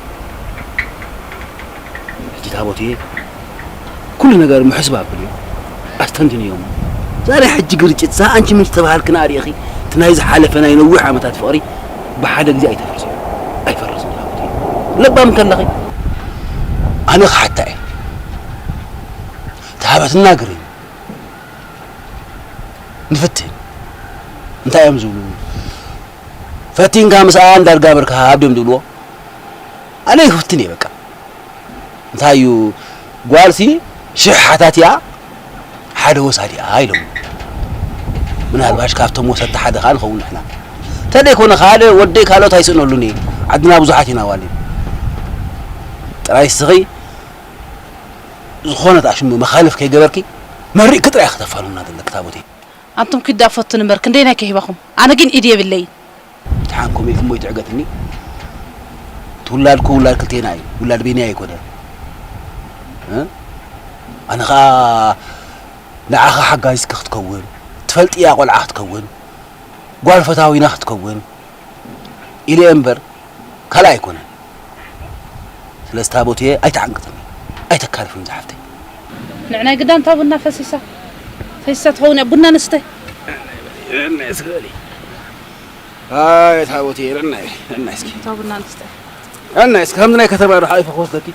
ሕጂ ታቦትየ፣ ኩሉ ነገር ምሕስብ ኣብልዮ፣ ኣስተንትንዮ እሞ፣ እዛ ናይ ሕጂ ግርጭት፣ እዛ ኣንቺ ምን ዝተባሃልክና ኣሪእኺ፣ እቲ ናይ ዝሓለፈ ናይ ነዊሕ ዓመታት ፍቕሪ ብሓደ ግዜ ኣይተፍርስዮ። ኣይፈርስን ታቦትየ። ለባም ከለኺ፣ ኣነ ክሓታ እየ። ተሃበትና ግርም። ንፍትን። እንታይ እዮም ዝብሉ? ፈቲንካ ምስኣን ዳርጋ ብርካብ ድዮም ዝብልዎ? ኣነ ክፍትን እየ በቃ። እንታይ እዩ፣ ጓልሲ ሽሕ ሓታቲኣ ሓደ ወሳዲኣ ኢሎም። ምናልባሽ ካብቶም ወሰድቲ ሓደ ከኣ ንኸውን ንሕና። እንተደይኮነ ካልእ ወደይ ካልኦት ኣይስእነሉን እየ። ዓድና ብዙሓት ኢና ዋሊ። ጥራይ እስኺ ዝኾነት ኣሽሙ መኻልፍ ከይገበርኪ መሪቕኪ ጥራይ ከተፋኑና ዘለኪ ታቦተይ። ኣንቱም ኪዳ ፈቱን እምበር ክንደይናይ ከሂባኹም? ኣነ ግን ኢድ የብለይን። ብትሓንኩም ኢልኩም ወይ ትዕገትኒ? እቲ ውላድኩ ውላድ ክልቴና እዩ። ውላድ ቤንያ ኣይኮነ። እ? ኣነ ኸኣ ንዓኻ ሓጋዚትካ ክትከውን፣ ትፈልጥያ ቆልዓ ክትከውን፣ ጓል ፈታዊና ክትከውን ኢለ እምበር ካልእ ኣይኮነን። ስለዚ ታቦትየ ኣይትዓንቅጥኒ፣ ኣይተካርፍኒ ዝሓፍተይ። ንዕናይ ግዳም እታ ቡና ፈሲሳ፣ ፈሲሳ ትኸውን እያ። ቡና ንስተ። ረናይ እስኪ በሊ። ኣይ ታቦትየ፣ ረናይ፣ ረናይ እስኪ። እታ ቡና ንስተ። ረናይ እስኪ፣ ከምዚ ናይ ከተማ ዶ ሓቂፈ ክወስደኪ?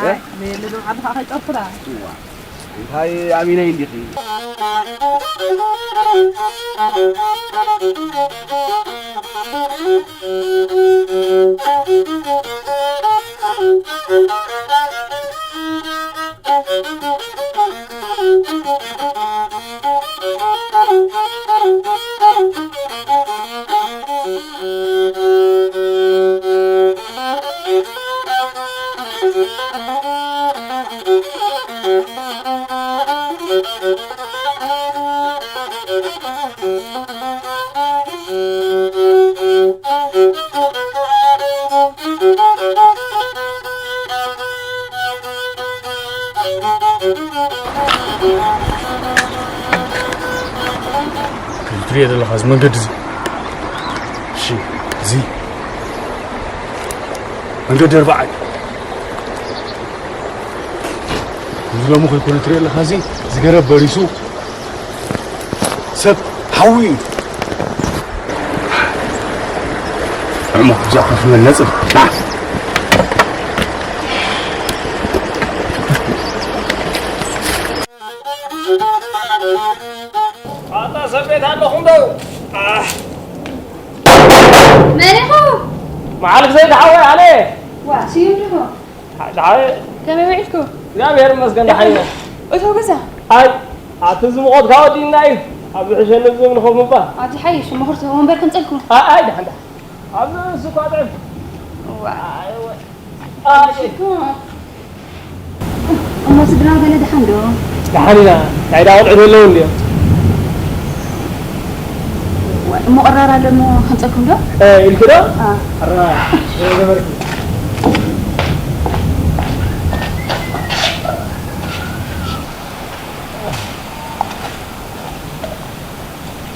ኣይ፣ እ? በየለ ዶ ዓድኻ ከይጠፍራ። እዋ፣ እንታይ ኣሚነይ እንዲኺ? እዚ ትሪኦ ዘለኻ እዚ መንገዲ እዚ፣ እሺ፣ እዚ መንገዲ ኣርባዓ እዩ። እዚ ሎሚ ከይኮነ ትሪኦ ኣለኻ፣ እዚ፣ እዚ ገረብ በሪሱ ሰብ ሓዊ እዩ። እሞ እዛ ኮፍ በል ነጽር። ና። ኣታ ሰብ ቤት ኣለኹም ዶ? ኣሕ። መን ኢኹም? መዓልክ ዘይተሓወይ ኣነ። ዋ፣ ስዩም ዲኹ? ደሓን። ከመይ ውዒልኩም? እግዚኣብሔር ይመስገን፣ ደሓን እየ። እቶ ገዛ? ኣይ፣ ኣቲ ዝሙቐት ካወዲና እዩ። ኣብዚ ሕሸኒ፣ ኣብዚ ንኸፍ ምባል። ኣብዚ ሓይሽ፣ እሞ ክርተ ወንበር ከምፀልኩም። ኣይ፣ ኣይ፣ ደሓን፣ ደሓን። ኣብዚ ንሱ እኳ ጥዕም። እዋ። ኣይ፣ ወይ። ኣይ። እሞ ስድራ ገለ ደሓን ዶ? ደሓን ኢና። ናይ ዳ ቆልዑት ኣለዉ እንድዮም። እሞ ቅራር ኣሎ እሞ ከምፀልኩም ዶ? እ፣ ኢልኪ ዶ? አ። ቅራር። እ፣ ገበርኪ።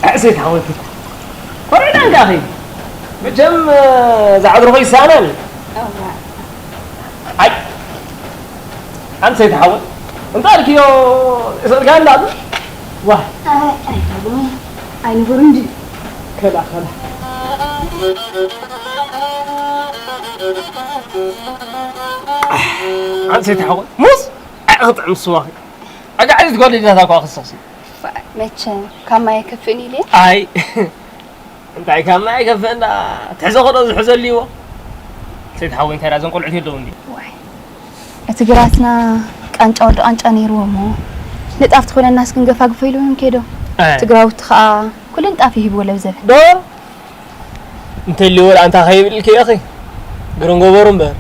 ኣዕሴት ሓወልቲ። ኮረና እንካኺ። መቸም ዝዓድርኹ ይሳኣናኒ። ኣይ ኣንተ ሰይቲ ሓወይ እንታይ ኢልክዮ? ይሰጥካ እንዳሉ ዋ ኣይታጉ ኣይንቡር እንዲ ከላ ከላ ኣንተ ሰይቲ ሓወይ ሙስ ኣይ ክጥዕም ስዋኺ ኣጋዕሪት ጓል ኢልናታ እኳ ክስኽሲ መቸም ካብ ማይ ኣይከፍእን ኢለ ኣይ እንታይ ካብ ማይ ኣይከፍእ እንዳ ትሕዞ ከሎ ዝሕዘሉ ይዎ ሰይቲ ሓወይ እንታይ ዳዘን ቆልዑት የለዉ እንዲ ዋይ እቲ ግራትና ቃንጫ ወዲ ቃንጫ ነይርዎ እሞ ንጣፍ ትኾነናስ ክንገፋግፎ ኢሎም እዮም ከይዶም ትግራውቲ ከዓ ኩለን ጣፍ ይሂብዎ ለብዘበ ዶ እንተልዎ ኣንታ ከይብልኪ ኢኺ ግርንጎ በሩ እምበር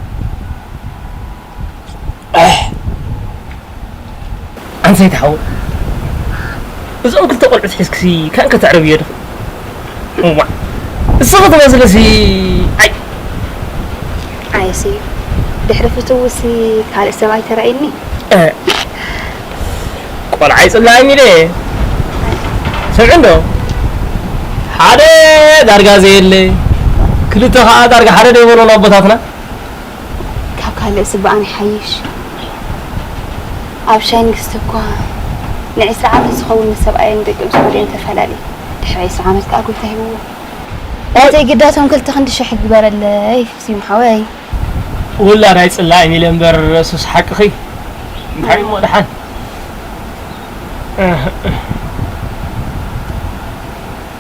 ኣንሰይቲ ሓው እዞም ክልተ ቆልዑት ሒዝክሲ ካን ከተዕርብዮ ድኺ እዋ እስኺ ትመስልሲ ኣይ ኣይሲ ድሕሪ ፍትውሲ ካልእ ሰብ ኣይተራእየኒ ቆልዓ ይፅላእኒ ደ ሰምዒ እንዶ ሓደ ዳርጋ ዘየለ ክልተ ከዓ ዳርጋ ሓደ ዶ ይበሎን ኣቦታትና ካብ ካልእ ስበኣን ይሓይሽ ኣብ ሻይ ንግስቲ እኳ ንዒስራ ዓመት ዝኸውን ምስ ሰብኣየን ደቂ ምስ ወደን ተፈላለየ ድሕሪ ዒስራ ዓመት ከዓ ጎይታ ሂብዎ እንተይ ግዳቶም ክልተ ክንዲ ሽሕ ግበረለይ ስዩም ሓወይ ውላድ ኣይፅላእን ኢለ እምበር ሱስ ሓቅኺ እንታይ እሞ ደሓን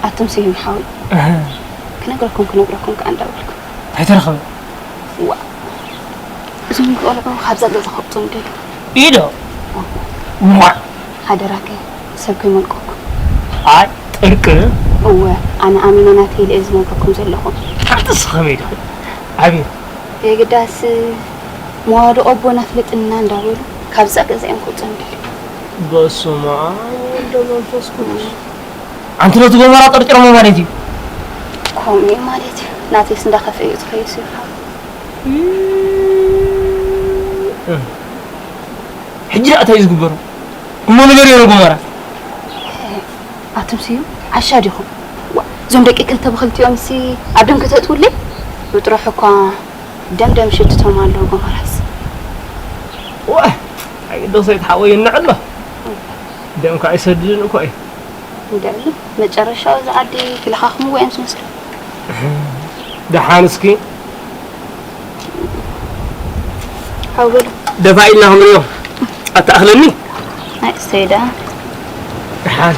ኣቱም ስዩም ሓወይ ክነግረኩም ክነግረኩም ከዓ እንዳበልኩ ኣይተረኸበ ዋ እዞም ቆልዑ ካብዛ ገዛ ከውፅኡ ንደሊ ኢዶ ዋ ሓደራከ ሰብ ከይመልቀኩም ኣይ ጥርቅ እወ ኣነ ኣሚነ ናተይ ኢለ እየ ዝነግረኩም ዘለኹ ሓንትስ ከመይ ድኽእል ኣብዩ የግዳስ መዋድኦ ኣቦና ፍለጥና እንዳበሉ ካብዛ ገዛ እዮም ክውፅኡ ንደሊ በስመ ኣብ ወወልድ ወመንፈስ ቅዱስ ኣንቲ ነቲ ጎመራ ጠርጢሮሞ ማለት እዩ ከምኡ እዩ ማለት እዩ ናተይስ እንዳኸፍአ እዩ ዝኸይሱ ይብሃል ሕጂ ደኣ እንታይ እዩ ዝግበሩ እሞ ንበርዮ ንጎመራ ኣቱም ስዩ ዓሻ ዲኹም እዞም ደቂ ክልተ ብክልቲኦም ሲ ኣደም ከተእትውለይ ብጥሮሑ እኳ ደምደም ሽትቶም ኣለዉ ጎመራስ ኣይግደሰ ይትሓወይ ይንዕሎ ደም ከዓ ይሰድድን እኮ እዩ እንድዕሉ መጨረሻው እዚ ዓዲ ክልኻኽምዎ እዮም ዝመስሉ ደሓን እስኪ ሓው በሉ ደፋ ኢልና ክንሪኦ ኣተኣኽለኒ ኣይ እሰይ ደኣ ደሓን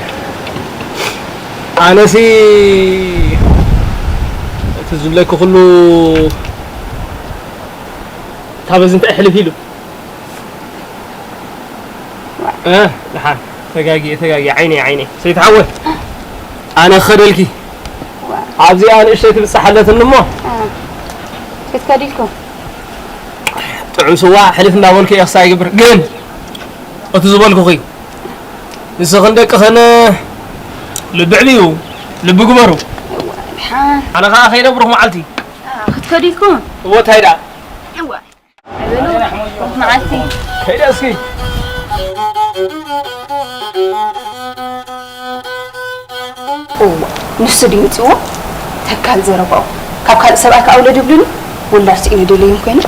ኣነሲ እቲ ዝብለኪ ኩሉ ካብ እዚ እንታይ ሕልፍ ኢሉ ደሓን ተጋጊ ተጋጊ ዓይነይ ዓይነይ ሰይትሓወ ኣነ ክኸደልኪ ኣብዚኣ ንእሽተይ ትብፅሓለትኒ እሞ ክትከዲልኩም ጥዑም ስዋ ሕልፍ እናበልኩ እየ ክሳይ ይግብር ግን እቲ ዝበልኩኺ ንስኽን ደቅኽን ልቢ ዕብዩ ልቢ ግበሩ ኣነ ከዓ ከይደ ብሩኽ መዓልቲ ክትከዲልኩም እዎ እንታይ ደኣ መዓልቲ ከይደ እስኪ ንሱ ድዩ ምፅዎ ተካል ዘረባኡ ካብ ካልእ ሰብኣይ ከዓ ውለድ ይብሉኒ ውላድ ስኢነ ደለዮም ኮይኑ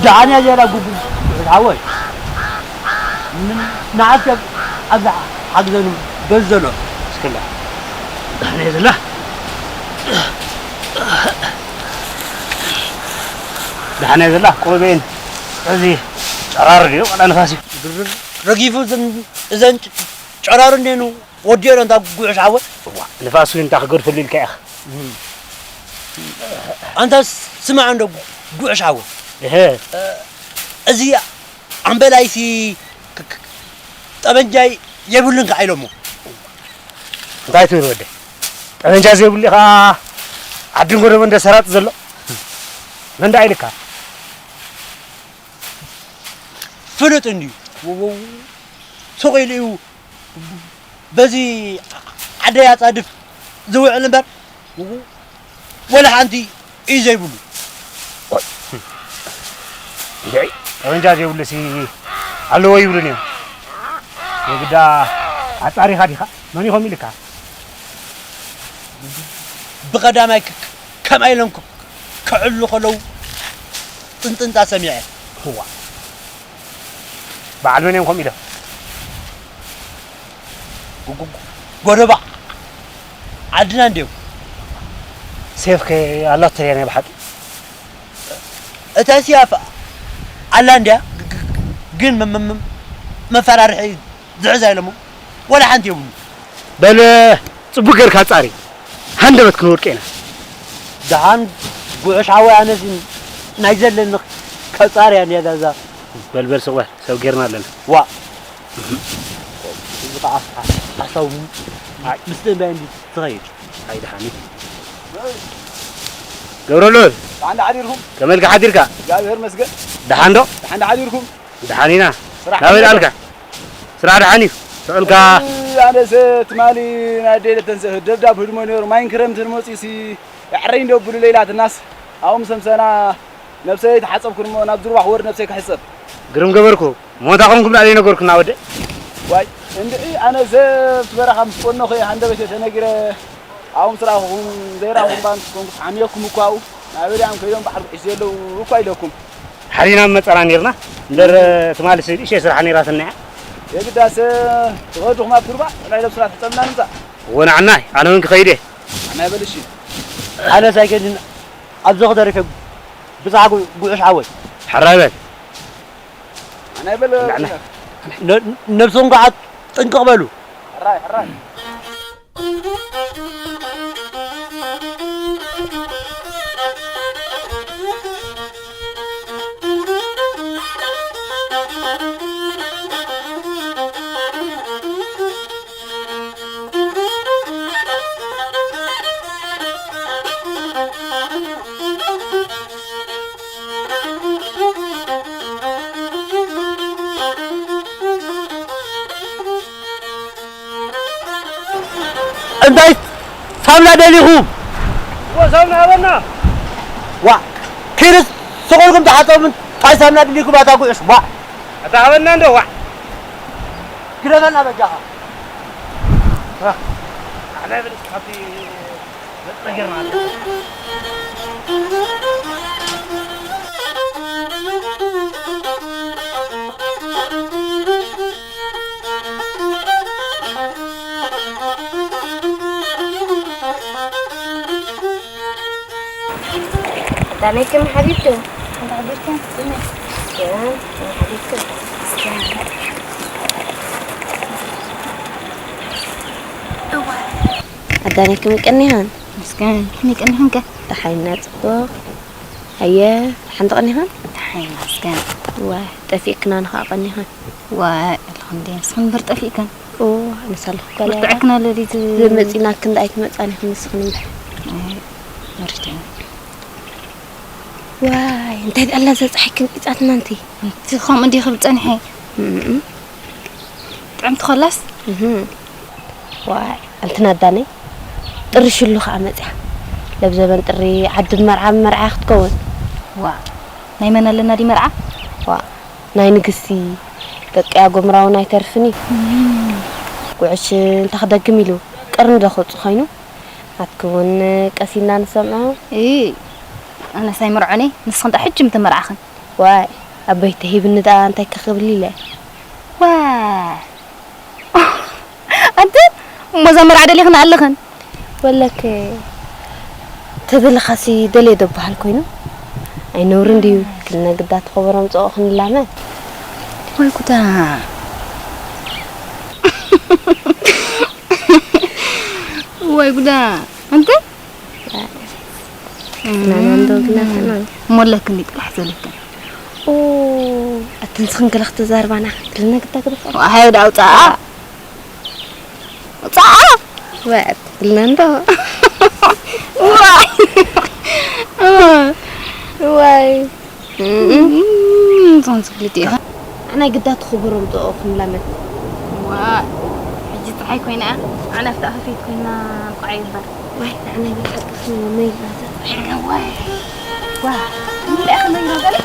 ደሓን እያ ዘላ ጉጉ ሓወይ። ንዓስከ ኣብዚ ሓግዘኑ በዚ ዘሎ እስክላ። ደሓን እያ ዘላ። ደሓን እያ ዘላ። ቆቤን እዚ ጨራር ድዩ ዋላ ንፋስ እዩ? ረጊፉ እዘን፣ እዘን ጨራር እንዴኑ ወዲኦ ዶ እንታ ጉዕሽ ሓወይ? እዋ፣ ንፋስ እውን እንታ ክገድፈሉ ኢልካ ኢኻ። ኣንታ ስማዕ እንዶ ጉዕሽ ሓወይ። እህ። እዚ ኣምበላይሲ ክ-፣ ክ-፣ ጠበንጃ የብሉን ከኣ ኢሎሞ። እንታይ ትብል ወደይ? ጠበንጃ ዘይብሉ ኢኻ ዓድን ጎደቦ እንደ ሰራጥ ዘሎ? መን ደኣ ኢልካ? ፍሉጥ እንድዩ። ወ-፣ ወ-፣ ሱቕ ኢሉ እዩ በዚ ዓደይ ኣጻድፍ ዝውዕል እምበር፣ ወ-፣ ወላ ሓንቲ እዩ ዘይብሉ። ቆይ። እንድዒ፣ ጠበንጃ ዘይብሉሲ ኣለዎ ይብሉን እዮም። የግዳ ኣጻሪኻ ዲኻ? መን ኢኹም ኢልካ? ብቐዳማይ ክ-፣ ከምኣ ኢሎም ክ-፣ ክዕሉ ከለዉ ጽንጽንታ ሰሚዐ። እዋ። በዓል መን እዮም ከምኡ ኢሎም? ጎ-፣ ጎ-፣ ጎደባ ዓድና እንድዮም። ሴፍ ከ ኣላቶ ድያ ናይ ብሓቂ? እታ ሲያፍ ኣላ እንድያ፣ ግ-፣ ግ-፣ ግን መ-፣ መ-፣ መ-፣ መፈራርሒ ዝሕዛ ኢሎሞ ወላ ሓንቲ የብሉ። በል፣ ጽቡቅ ጌርካ ጻሪ። ሃንደበት ክንወድቅ ኢና። ደሓን ጉዕሽ ሓወይ፣ ኣነስ ናይ ዘለኒ ከጻርያ እንድያ ዛዛ። በል፣ በል፣ ስቕ በል፣ ሰብ ጌርና ኣለና። ዋ። እዚ ኸዓ ሓሳቡ ምስ ትእምባይ እንዲ ትኸይድ። ኣይ፣ ደሓን እዩ። ገብረሉል፣ ደሓን ዶ ሓዲርኩም? ከመልካ ሓዲርካ? እግዚኣብሔር ይመስገን። ደሓን ዶ? ደሓን ዶ ሓዲርኩም? ደሓን ኢና። ስራሕ ናበይ ከመይ ደኣልካ? ስራሕ ደሓን እዩ። ስዕልካ? እ፣ ኣነሰ ትማሊ ናይ ኣደይ ለተንስእ ደብዳብ ህድሞ ነይሩ። ማይን ክረምትን መፂኡሲ የዕረይ እንዶ ብሉ ለይላትናስ ኣብኡ ምስ ኣምሰና ነብሰይ ተሓፀብኩ እሞ ናብ ዝርዋሕ ወርድ ነብሰይ ክሕፀብ። ግርም ገበርኩ። ሞታ ኮንኩም ደኣ ዘይነገርኩና ወደ? ዋይ፣ እንድዒ ኣነሰ ኣብቲ በረኻ ምስ ቆኖኹ እየ ሃንደበተ ተነጊረ። ኣብኡ ምስ ረኣኹኹም ዘይረኣኹኹም እባ ምስ ኮንኩ ሓሚየኩም እኳ ኣብኡ። ናበይ ድያም ከይዶም በዓል ጉዕሽ ዘለዉ እኳ ኢለኩም። ሓሪና መጸና ኔርና። እምበር ትማሊ ንእሽተይ ስራሕ ኔራትና እያ። የግዳስ ትኸዱ ኹም ኣብ ጉርባዕ ናይ ለብስና ትሕጸብና ንምጻእ። እወ ንዓናይ፣ ኣነ እውን ክኸይድ እየ። ንዓናይ በል እሺ። ኣነስ ኣይከድን፣ ኣብዚ ክደርፍ እየ ብጻሓ ጉ-፣ ጉዕሽ ሓወይ። ሕራይ በል። ንዓናይ በል። ንዓናይ። ነ-፣ ነብስኹም ከዓ ጥንቅቕ በሉ። ሕራይ፣ ሕራይ። እንታይ ሳምና ደሊኹም? እዎ፣ ሳምና ሃበና። ዋ፣ ኪድስ ስቕ ኢልኩም ተሓጸቡ። እንታይ ሳምና ደሊኹም ኣታ ጉዕሽ? ዋ። ኣታ ሃበና እንዶ፣ ዋ። ግደፈና በጃኻ። ኣነ ብልጽ ካብቲ ኣዳነይክን ሓቢርክን? ሓንቲ ሓቢርክን? እያ፣ ሓቢርክን። ኣዳነይክን ቀኒሃን? ምስጋና፣ ከመይ ቀኒኽን ከ? ደሓን ኢና፣ ጽቡቕ። ኣየ፣ ደሓን ተቐኒኽን? ደሓን፣ ምስጋና። ዋይ፣ ጠፊእክና ንኸኣ ቀኒኽን። ዋይ፣ ኣለኹ እንዴ፣ ንስኽን እምበር ጠፊእክን። ኦ፣ ኣነስ ኣለኹ እኮ። ብርትዕክና ለሊት። ዘመጺናክን ደኣ ኣይትመጻን ኢኽን ንስኽን እምበር። ኣይ፣ መሪትኒ። ዋይ፣ እንታይ ደኣ ኣላ እዛ ጸሓይ ክንቂጻትና እንቲ? እንቲ ከምኡ እንዲ ክብል ጸኒሐ። እም። ጥዕምቲ ኾላስ? እህ። ዋይ፣ ኣንቲ ናዳነይ፣ ጥሪ ሽሉ ኸዓ መጺኣ። ለብ ዘበን ጥሪ ዓዲ መርዓ መርዓ ክትከውን። ዋ፣ ናይ መን ኣለና ዲ መርዓ? ዋ፣ ናይ ንግስቲ ደቅያ ጎምራ እውን ኣይተርፍን እዩ። እም። ጉዕሽ እንታ ክደግም ኢሉ፣ ቀርኒ ዶ ክወጽእ ኮይኑ? ኣትክውን ቀሲና ንሰምዖ። እ፣ ኣነስ ኣይምርዖን እየ። ንስኽን ደኣ ሕጂ ምተመርዓኽን። ዋይ፣ ኣበይ ተሂብኒ ደኣ እንታይ ክኽብል ኢለ። ዋይ። ኣንቲ፣ እሞ እዛ መርዓ ደሊኽን ኣለኽን? ወለከ፣ ተደለኻሲ ደልየ ዶ በሃል ኮይኑ? ኣይነውርን ድዩ? ክልነ ግዳ ተኸበሮም ጽኦ ክንላመ። ወይ ጉዳ። ወይ ጉዳ። ኣንቲ? ናና እንዶ ግና ተናን። ሞለክ እንዲ ጥራሕ ዘለክን። ኦ፣ ኣትን ስኽን ክለኽ ተዛርባና። ክልነ ግዳ ግዳ። ዋይ፣ ወደ ኣውጻኣ። ኣውጻኣ። ወጥ፣ ክልነ እንዶ። ዋይ። ዋይ። እም፣ እም፣ ዞን ዝግልጥ ኢኻ። ኣናይ ግዳ ትኽብሮም ዶ ክንላመድ። ዋይ፣ ሕጂ ፀሓይ ኮይና እያ። ኣናፍታ ኣፈፌት ኮይና እንቋዕ ይባል። ዋይ፣ ኣናይ ብልሓት ክፍኒ መይላታ። ዋይ፣ ዋ፣ እንደ ኣኽመይ ነው ገለ።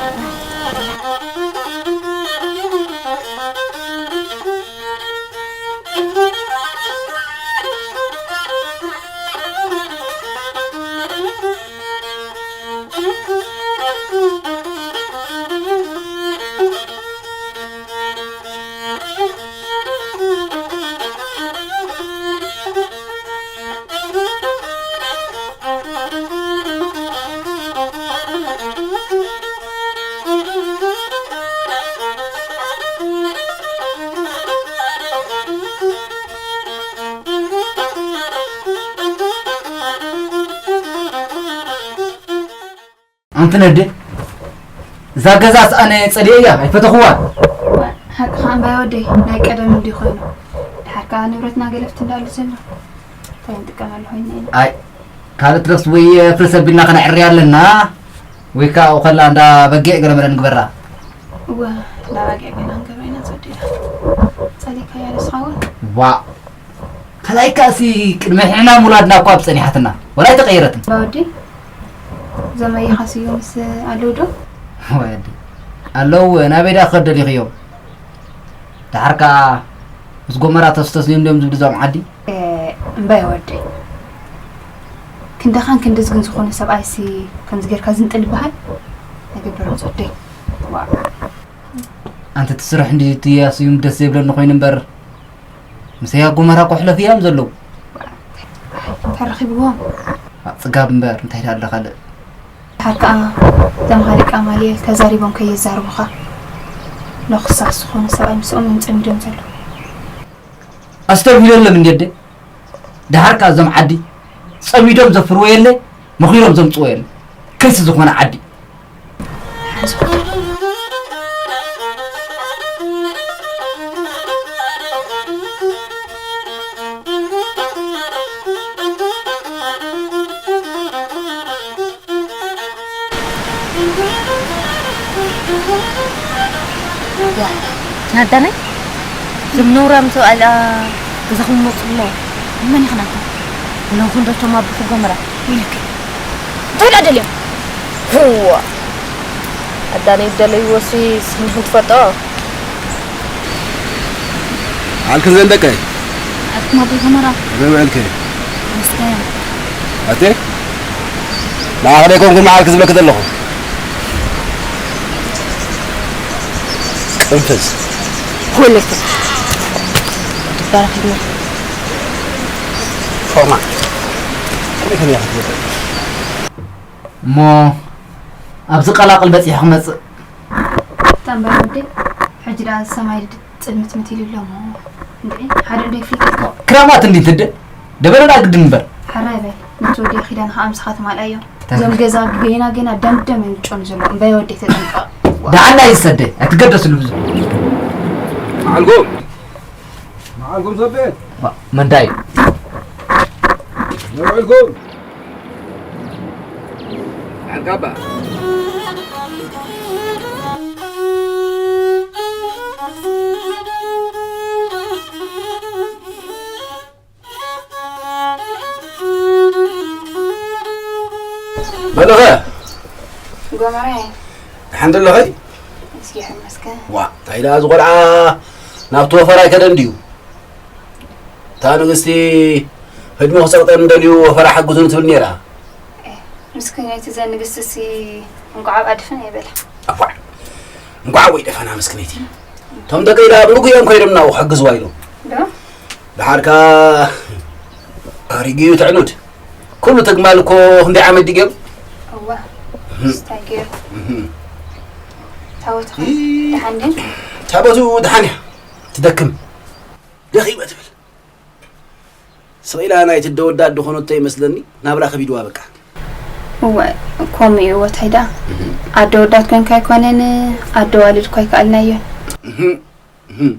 ኣንቲ ነደ፣ እዛ ገዛስ ኣነ ጸሊኤያ ኣይፈተኽዋን። ሓቅኻ እምባይ ወደይ፣ ናይ ቀደም እንዲ ኮይኑ። ድሓር ከኣ ንብረትና ገለፍቲ እንዳሉ ዘሎ። እንታይ ንጥቀመሉ ኮይንና ኢና? ኣይ፣ ካልእ ትረፍስ ወይ ፍርስ ኣቢልና ከነዕርያ ኣለና፣ ወይ ከኣ ከላ እንዳ በጊዕ ገለ መለ ንግበራ። እወ፣ እንዳ በጊዕ ገለ ንገብራ ኢና፣ ጸዲና። ጸሊእካያ ዶ ስኻ እውን? ዋእ፣ ካልኣይ ከኣሲ ቅድሚ ሕና ምውላድና እኳ ኣብ ጸኒሓትና፣ ወላ ኣይተቐየረትን። ባወዲ፣ ዘመይኻስ እዩ ምስ ኣለዉ ዶ? ወይ ኣዲ፣ ኣለዉ፣ ናበይ ደኣ ክኸድ ደሊኽዮም? ደሓር ከኣ ምስ ጎመራ ተስተስንዮም ድዮም ዝብሉ እዞም ዓዲ? እ፣ እምባይ ወደይ። ክንደኻን ክንድዝግን ዝኾነ ሰብኣይሲ ከምዚ ጌርካ ዝንጥል ይበሃል? ኣይግበርን ወደይ። ዋእ። ኣንቲ እቲ ስራሕ እንዲ ትያስዩም ደስ ዘይብለኒ ኮይኑ እምበር፣ ምስ ኣያ ጎመራ እኮ ሕለፍ እዮም ዘለዉ። ተረኺብዎም። ጽጋብ እምበር፣ እንታይ ደኣ ኣሎ ካልእ? ድሓር ከኣ እቶም ሃሪቃ ማልየል ተዛሪቦም ከየዛርቡኻ። ለኽሳስ ዝኾኑ ሰብኣይ ምስኦም እዮም ጸሚዶም ዘለዉ። ኣስተብሂለሎም እንዲ ኣደ። ድሓር ከኣ እዞም ዓዲ ጸሚዶም ዘፍርዎ የለ፣ መኺሮም ዘምጽዎ የለ። ከይሲ ዝኾነ ዓዲ። ናዳነይ፣ እዞም ነውራም ሰብኣይ ደኣ ገዛኹም ይመጹ ኣለዉ። መን ኢኻ ናታ? ኣለኹም ዶ እቶም ኣቦኹም ጎመራ? ወይለከ። እንታይ ደኣ ደልዮም? ህዋ። ኣዳነይ ደለይዎሲ ስምኹም ትፈልጦ? ዓልክን ዘን ደቀይ? ኣትኩም ኣቦይ ጎመራ? ከመይ ውዕልኪ? መስገን። ኣቴ? ንዓኺ ደይኮንኩን መዓልኪ ዝብለኪ ዘለኹ። ቅንፍዝ። ወለተ። ትባረኽልና። ፎርማ። ከመይ ከመይ ኢኻ ትገብር? እሞ ኣብዚ ቀላቕል በጺሑ ክመጽእ። እታ እምበር ወደይ፣ ሕጂ ደኣ ሰማይ ጽልምትምት ኢሉ ኣሎ እሞ። እንድዒ፣ ሓደ እንዶ ይፍልጥ። ክራማት እንዲ ትደ-፣ ደበረዳ ግድን እምበር። ሕራይ በል፣ ነቲ ወደይ ኪዳንኻ ኣምስኻ ትማልኣዮ። እዞም ገዛ ገና ገና ደምደም እዮም ዝጨኑ ዘለዉ። እምበይ ወደይ ተጠንቀቕ። ደሓና ይሰደ፣ ኣይትገደስሉ ብዙሕ። መዓልኩም፣ መዓልኩም ሰበ። ዋ፣ መንዳይ። መዓልኩም። መዓልካባ። በለኸ። ጎመራይ። ደሓን ዘለኸይ? ምስጊሕ ይመስገን። ዋ፣ እንታይ ደኣ እዚ ቆልዓ ናብቲ ወፈራ ኣይከደን ድዩ? እታ ንግስቲ ዕድመ ክጸቕጠን እንደልዩ ፈራ ሓግዙን ትብል ነይራ። ምስክነይቲ ዘንግስትሲ እንቋዕ ኣብኣ ድፍን ኣይበላ። ኣቧዕ፣ እንቋዕ ወይ ደፈና ምስክነይቲ። እቶም ደቀይ ደኣ ብርጉ እዮም ኮይዶም ናብኡ ክሕግዝዋ ኢሎም። ዶ? ደሓርካ ኣሪግዩ ትዕኑድ። ኩሉ ትግማል እኮ ክንደይ ዓመት ድዩ ገይሩ? እዋ፣ እህም። ስታይ ገይሩ። እህም። ታቦትኻ ይ- ደሓን ድን? ታቦቱ ደሓን እያ። ትደክም። ደኺመ ትብል። ስቕ ኢላ ናይ ትደወዳ ኣደ ኾነቶ ይመስለኒ፣ ናብራ ከቢድዋ በቃ። እወ፣ ከምኡ እዩ፣ እወ፣ ታይ ደኣ? እህም። ኣደ ወዳት ኮንካ ኣይኮነን፣ ኣደ ዋልድ እኳ ኣይከኣልናዮን። እህም፣ እህም።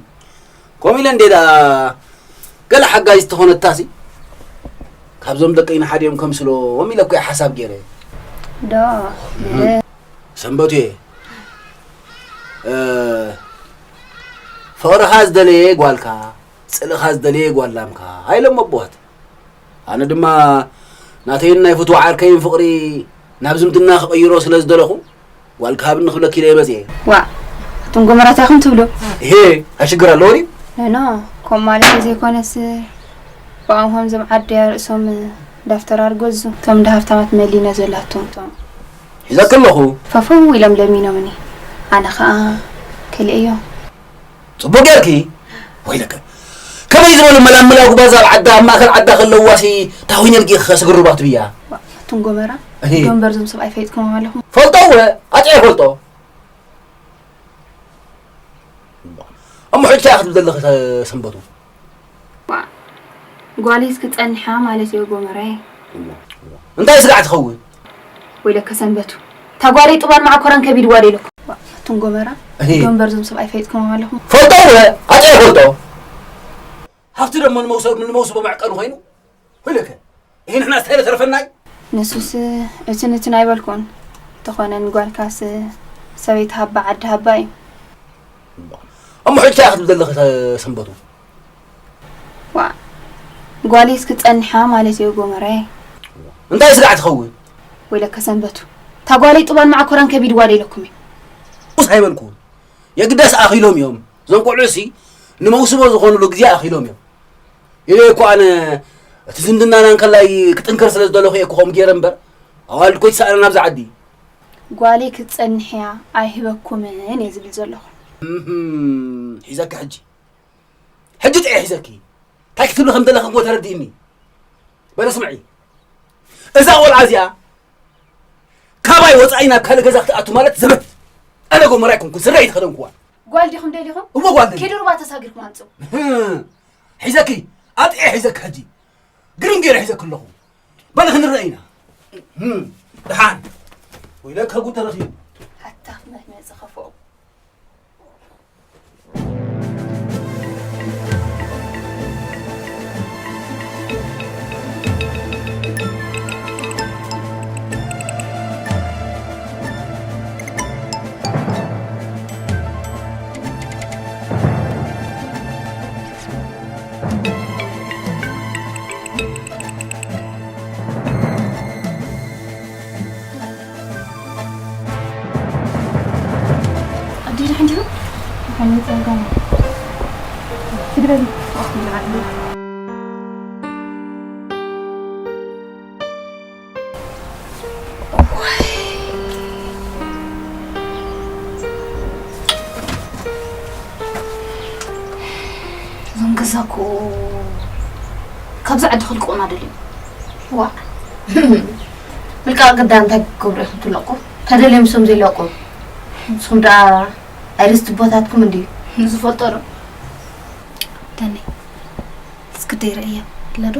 ከምኡ ኢለ እንዴ ደኣ ገለ ሓጋዚት ተኾነታሲ፣ ካብዞም ደቀይ ንሓዲኦም ከምስሎም ኢለ እኮ እየ ሓሳብ ገይረ። ዶ፣ እህም። እ። ሰንበቱየ፣ እ፣ ፍቕርኻ ዝደለየ ጓልካ፣ ጽልእኻ ዝደለየ ጓል ላምካ፣ ኣይሎም ኣቦዋት። ኣነ ድማ ናተይን ናይ ፍትዋ ዓርከይን ፍቕሪ ናብ ዝምድና ክቕይሮ ስለ ዝደለኹ፣ ጓል ክሃብኒ ክብለኪ ኢለ እየ መጽየ። ዋእ፣ ኣቱም ጎመራት ኢኹም ትብሉ። እሄ፣ ኣሽግር ኣለዎ ድዩ? ኖ፣ ከምኡ ማለት ዘይኮነስ፣ ብኣምሆም ዞም ዓደያ ርእሶም ዳፍተራ ኣርገዙ። እቶም እንዳ ሃብታማት መሊና ዘላቶም እቶም። ሒዘኪ ኣለኹ። ፈፈው ኢሎም ለሚኖምኒ። ኣነ ኸኣ ከሊአዮ። ጽቡቕ ጌርኪ። ወይለከ። ከመይ ዝበሉ መላምላ ጉባዝ ኣብ ዓዳ፣ ኣብ ማእከል ዓዳ ከለዋሲ ታሁኝ ኣልጊ ከስግሩባት ብያ። ኣቱም ጎመራ፣ እሂ። ዶንበር ዞም ሰብኣይ ፈይጥኩም ኣለኹም። ፈልጦ እወ፣ ኣጥዒ ፈልጦ። እሞ ሕጂ እንታይ ክትብል ዘለኺ ሰንበቱ? ዋ፣ ጓለይስ ክጸንሓ ማለት እዩ ጎመራይ። እንታይ ስጋዕ ትኸውን? ወይለከ ሰንበቱ። እታ ጓለይ ጥባን መዓኮራን ከቢድዋ ዶ ኢለኩም? ዋ፣ ኣቱም ጎመራ፣ እሂ። ዶንበር ዞም ሰብኣይ ፈይጥኩም ኣለኹም። ፈልጦ እወ፣ ኣጥዒ ፈልጦ። ሃብቲ ደሞ ንመውሰ-፣ ንመውስቦ መዕቀኒ ኮይኑ። ወይለከ። ይሄ ንሕና ስታይ ተረፈናይ? ንሱስ እትን እትን ኣይበልኩን። ተኾነ ንጓልካስ ሰበይቲ ሃባ ዓዲ ሃባ እዩ። እሞ ሕጂ እንታይ ክትብል ዘለኺ ሰንበቱ? ዋ፣ ጓለይስ ክጸንሓ ማለት እዩ ጎመራይ። እንታይ ስጋዕ ትኸውን? ወይለከ ሰንበቱ። እታ ጓለይ ጥባን መዓኮራን ከቢድዋ ዶ ኢለኩም እዩ? ኡስ ኣይበልኩን። የግዳስ ኣኺሎም እዮም። እዞም ቆልዑ ሲ ንመውስቦ ዝኾኑሉ ግዜ ኣኺሎም እዮም። ኢለ እኮ ኣነ እቲ ዝምድናና እንከላይ ክጥንክር ስለ ዝደለኹ እየ እኮ ከምኡ ገይረ እምበር፣ ኣዋልድ እኮ ይሰኣና ናብዛ ዓዲ። ጓለይ ክትጸንሕ እያ ኣይህበኩምን እየ ዝብል ዘለኹ። እህም፣ ሒዘኪ ሕጂ። ሕጂ ጥየ ሒዘኪ። እንታይ ክትብሊ ከም ዘለኺ እኮ ተረዲእኒ። በለ ስምዒ። እዛ ቆልዓ እዚኣ ካባይ ወጻኢ ናብ ካልእ ገዛ ክትኣቱ ማለት ዘበት። ኣነ ጎመራ ኣይኮንኩን፣ ስረ ኣይተኸደንኩዋን። ጓል ዲኹም ደሊኹም? እሞ ጓል ደሊ። ኪዱ ሩባ ተሳጊርኩም ኣምጽኡ። እህ፣ ሒዘኪ፣ ኣጥዒ ሒዘኪ ሕጂ። ግርም ገይረ ሒዘኪ ኣለኹ። በሊ ክንረአ ኢና። እህ፣ ደሓን። ወይለከ ጉድ ተረኺቡ። ኣታ ክመት መጽእ ከፍኦ። ኣዴና ሕንጅሮ? ሓይሊ ጸጋ። ስግደሊ። እዞም ገዛ እኮ ካብዚ ዓዲ ክልቅቑና ደልዮም። ዋእ። ምልቃቕ ግዳ እንታይ ክገብሩ ኢኹም ትለቁ? ተደልዮም ስም ዘይለቁ። ንስኹም ደኣ ኣይርስቲ ቦታትኩም እንድዩ። ንዝፈልጦ ዶ? ደኒ፣ እስክደይ ረእያ፣ ኣላ ዶ?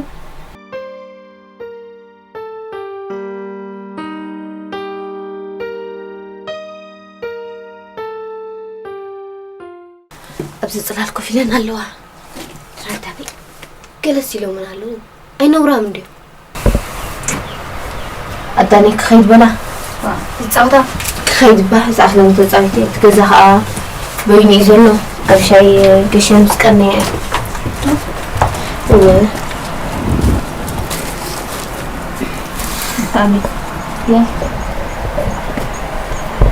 ኣብዚ ጽላል ኮፍ ኢለን ኣለዋ። ትራዳቢ ገለስ ኢሎምን ኣለዉ። ኣይነውራም እንድዩ። ኣዳኒ ክኸይድ በላ። ዝጻወታ ክኸይድ እባ ዝኣኽለን ተጻዊተ። እቲ ገዛ ኸኣ በይኑ እዩ ዘሎ። ኣብ ሻይ ገሸ ምስ ቀነየ። እወ። ብጣዕሚ። የ-፣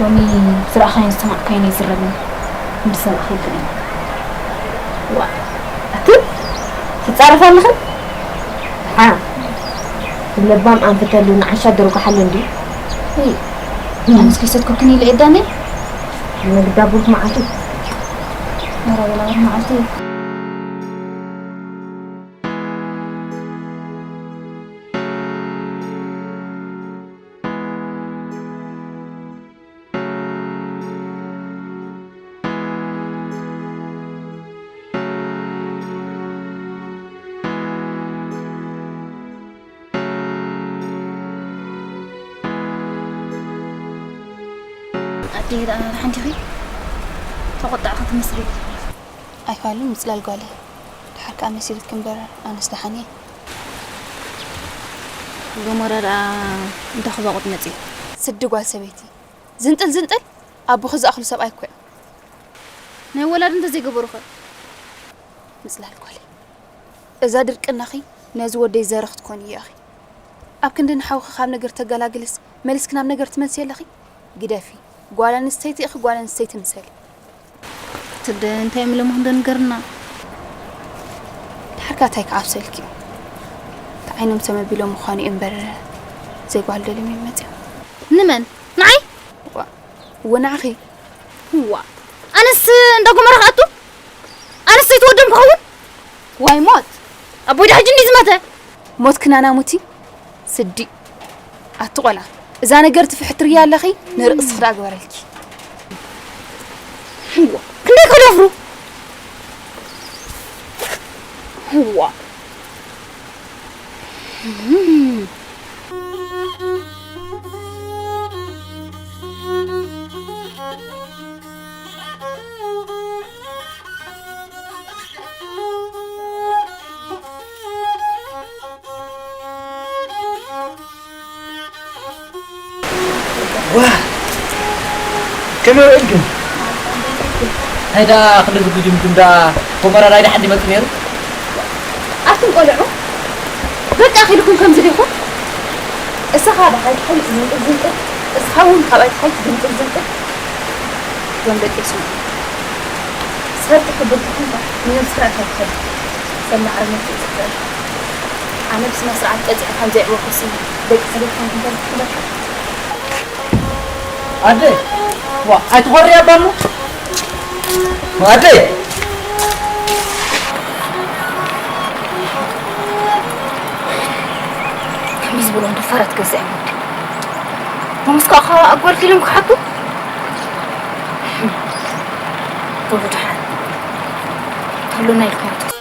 ሎሚ ዝረኣኻዮን ዝሰማዕካዮን ኣይዝረብን። ክንዲ ሰማዕ ከይብለኒ። ዋ፣ ኣቲ ትጻረፋ ኣለኽን? ሓ፣ ለባም ኣንፍተሉ ንዓሻ ደርጉሓሉ እንዲ። ኣነስ ከይሰትኩክን ኢለ እዳነ። ንግዳ ቡሩክ መዓልቲ። መራ በላ መዓልቲ። ኣዴ ደኣ ሓንቲ ኢኺ ተቆጣዕኺ ትመስሊ። ኣይፋልን ምጽላል ጓለይ። ድሓር ከኣ መሲልኪ እምበር ኣነስ ደሓን እየ። ጎመራ ደኣ እንታይ ክባቑጥ መጺኡ? ስዲ ጓል ሰበይቲ። ዝንጥል ዝንጥል ኣቦኺ ዝኣኽሉ ሰብኣይ እኮ እዮም። ናይ ወላዲ እንተዘይገበሩኸ? ምጽላል ጓለይ። እዛ ድርቅናኺ ነዚ ወደይ ዘረ ክትኮኒ እያ ኢኺ። ኣብ ክንዲ ንሓውኺ ካብ ነገር ተገላግልስ መሊስኪ ናብ ነገር ትመልሲ ኣለኺ? ግደፊ። ጓል ኣንስተይቲ ኢኺ፣ ጓል ኣንስተይቲ ምሰሊ። ትደ እንታይ እዮም ኢሎም ክንዶ ንገርና? ድሓርካ እንታይ ክዓብሰልኪ እዩ? እቲ ዓይኖም ሰም ኣቢሎም ምዃኑ እዩ እምበር ዘይጓል ደልዮም እዮም መጺኦም። ንመን? ንዓይ? ዋ፣ እወ ንዓኺ። ዋ፣ ኣነስ እንዳ ጎመራ ክኣቱ? ኣነስ ዘይትወደም ክኸውን? ዋይ ሞት! ኣቦይ ዳ ሕጂ እንዲ ዝመተ? ሞት ክናና ሙቲ? ስዲ። ኣቲ ቆላ፣ እዛ ነገር ትፍሕትርያ ኣለኺ፣ ንርእስኺ ደኣ ግበረልኪ። ህዋ፣ ክንደይ ክደፍሩ? ህዋ። ዋ! ከመይ ውዒልክን? እንታይ ደኣ ክንዲ ዝጉጅምጅም ደኣ ጎመራ ናይ ደሓን ይመጽእ ነይሩ? ኣቱም ቆልዑ በቃ ኺልኩም ከምዚ ዲኹም? እሳ ካብ ሓንቲ ሓይልቲ ዝንጥል ዝንጥል፣ እስኻ እውን ካብ ኣይቲ ሓይልቲ ዝንጥል ዝንጥል። እዞም ደቂ ስሙ ሰርቂ ክብል ተኾንካ ንነብስኻ ኢኻ ትኸብር። ሰብ ማዕረ ነብሱ እዩ ዝኽእል። ኣነ ብስነ ስርዓት ቀፂዐ ከም ዘየዕበኩሲ ደቂ ሰበይትኩም እንታይ ክትብለካ? ኣደ ዋ ኣይትኾሪ ኣባሉ ኣደ ከመይ ዝበሎም ደፋራት ገዛኢ ወዲ። ሞምስ ከዓ ኣጓልኪ ኢሎም ክሓቱ? በሉ ደሓን። ተሎና ኢልኩም ተስ-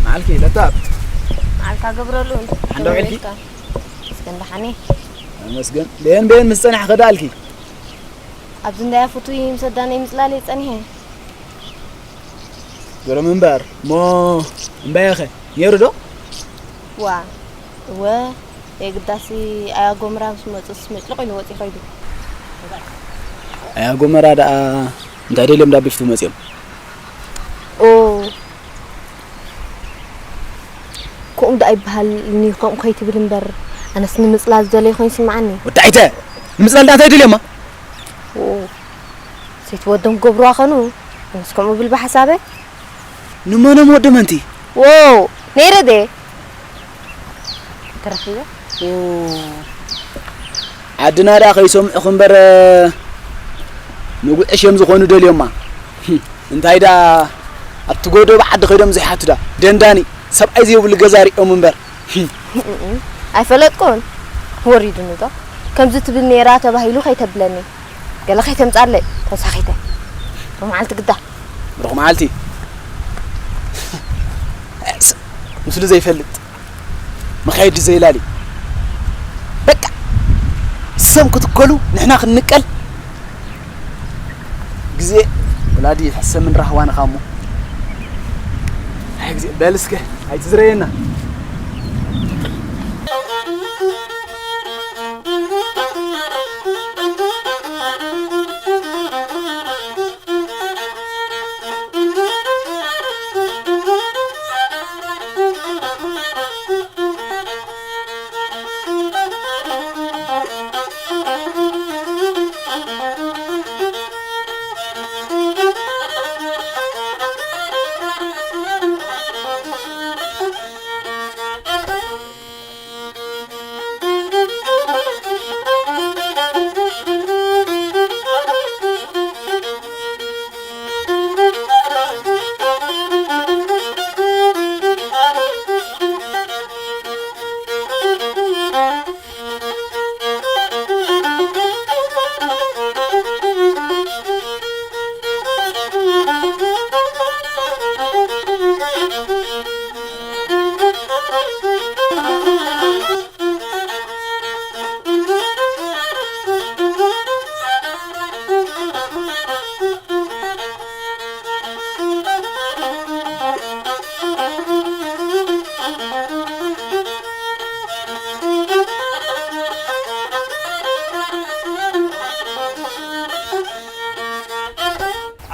መዓልኪ ለጣብ መዓልካ ገብረሉ ሓንዳ ውዒልኪ? እስከን ደሓኒ መስገን በየን በየን ምስ ጸናሕ ከዳልኪ ኣብዚ እንዳያ ፍቱይ ምስ ኣዳነይ ምጽላል እየ ጸኒሐ። ግርም እምበር እሞ እምበየኸ ነይሩ ዶ ዋ እወ የግዳሲ ኣያ ጎምራ ምስ መጹስ መጭልቕ ኢሉ ወጺ ኸይዱ። ኣያ ጎመራ ደኣ እንታይ ደልዮም ዳቢፍቱ መጺኦም ኦ ከምኡ ደኣ ይበሃል እኒ ከምኡ ከይትብል እምበር ኣነስ ንምፅላል ዝደለይ ኮይኑ ይስምዓኒ። ወዳኢተ ንምፅላል ደኣ እንታይ ደልዮማ ኦ ሰይቲ ወዶም ክገብሩዋ ኸኑ ኣነስ ከምኡ ብል ብሓሳበ ንመኖም ወዲ መንቲ ዎ ነይረ ደ ተረኺበ ዓድና ደኣ ከይሰምዑ እምበር ንጉዕሽ እዮም ዝኾኑ ደልዮማ እንታይ ደኣ ኣብቲ ጎደቦ ዓዲ ከይዶም ዘይሓቱ ደኣ ደንዳኒ ሰብኣይ ዘይብሉ ገዛ ሪኦም እምበር ኣይፈለጥኩን ወሪዱኒ ዶ ከምዚ ትብል ነይራ ተባሂሉ ከይተብለኒ ገለ ከይተምፃለይ ተሳኺተ ብመዓልቲ ግዳ ብሩኽ መዓልቲ ምስሉ ዘይፈልጥ መኻይዲ ዘይላሊ በቃ፣ እሶም ክትከሉ ንሕና ክንንቀል። ግዜ ወላዲ ሕሰምን ራህዋን ኻሞ። ኣይ ግዜ፣ በል እስከ ኣይትዝረየና።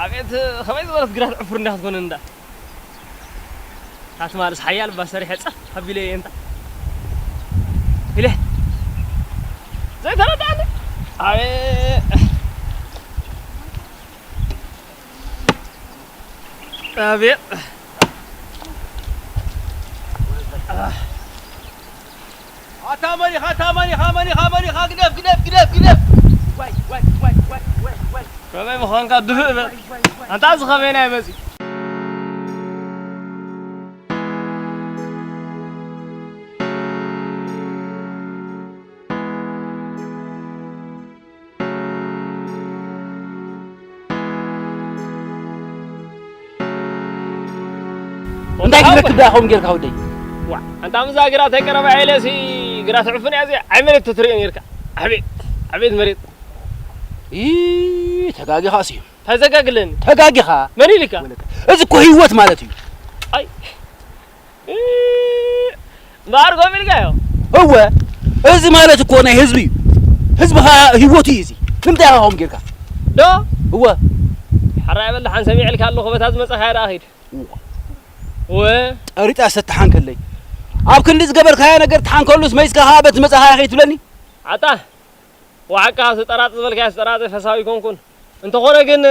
ኣቤት፣ ከመይ ዝበለት ግራት ዕፉር እንዳ ክትኮነ እንዳ። ኣቲ ማለስ ሓያል እባ ሰሪሐ ጸፍ ኣቢለ እየ እንታ ኢለ ዘይተረዳእኒ። ኣቤት። ኣቤት። ኣታ መን ኢኻ፣ ኣታ መን ኢኻ፣ መን ኢኻ፣ መን ኢኻ? ግደፍ፣ ግደፍ፣ ግደፍ፣ ግደፍ። ዋይ፣ ዋይ፣ ዋይ፣ ዋይ፣ ዋይ፣ ዋይ። ከመይ ምዃንካ ድፍእ በል። ዋይ፣ ዋይ፣ ዋይ። ኣንታ እዚ ከመይ ናይ መጺእ? እንታይ ወዲ ግደክ ሓወይ። ዳ ኸም ጌርካ ወደይ? ዋ፣ ኣንታ ምዛ ግራት ኣይቀረባ ኢለ ሲ ግራት ዕፉን እያ እዚኣ። ኣይ መሬት ትትሪኦ ኔርካ። ኣቤት፣ ኣቤት መሬት። ኢ፣ ተጋጊኻ ሲ። እንታይ ዘጋግለኒ? ተጋጊኻ። መን ኢልካ? ወለተ። እዚ እኮ ህይወት ማለት እዩ። ኣይ። እ፣ እምበኣር ጎም ኢልካዮ? እወ፣ እዚ ማለት እኮ ናይ ህዝቢ እዩ። ህዝቢ ኸኣ ህይወቱ እዩ እዚ። ንምንታይ ኢኻ ከምኡ ጌርካ? ዶ? እወ። ሕራይ በል፣ ደሓን ሰሚዐልካ ኣለኹ፣ በታ ዝመጸኻዮ ደኣ ኺድ። እወ። እወ። ጠሪጣ ሰተሓንከለይ። ኣብ ክንዲ ዝገበርካዮ ነገር ተሓንከሉስ መይስካ ኸኣ በቲ ዝመጸኻዮ ኺድ ትብለኒ? ኣታ፣ ወሓቃ፣ ተጠራጥ ዝበልካዮ ተጠራጥ ፈሳዊ ኣይኮንኩን። እንተኾነ ግን፣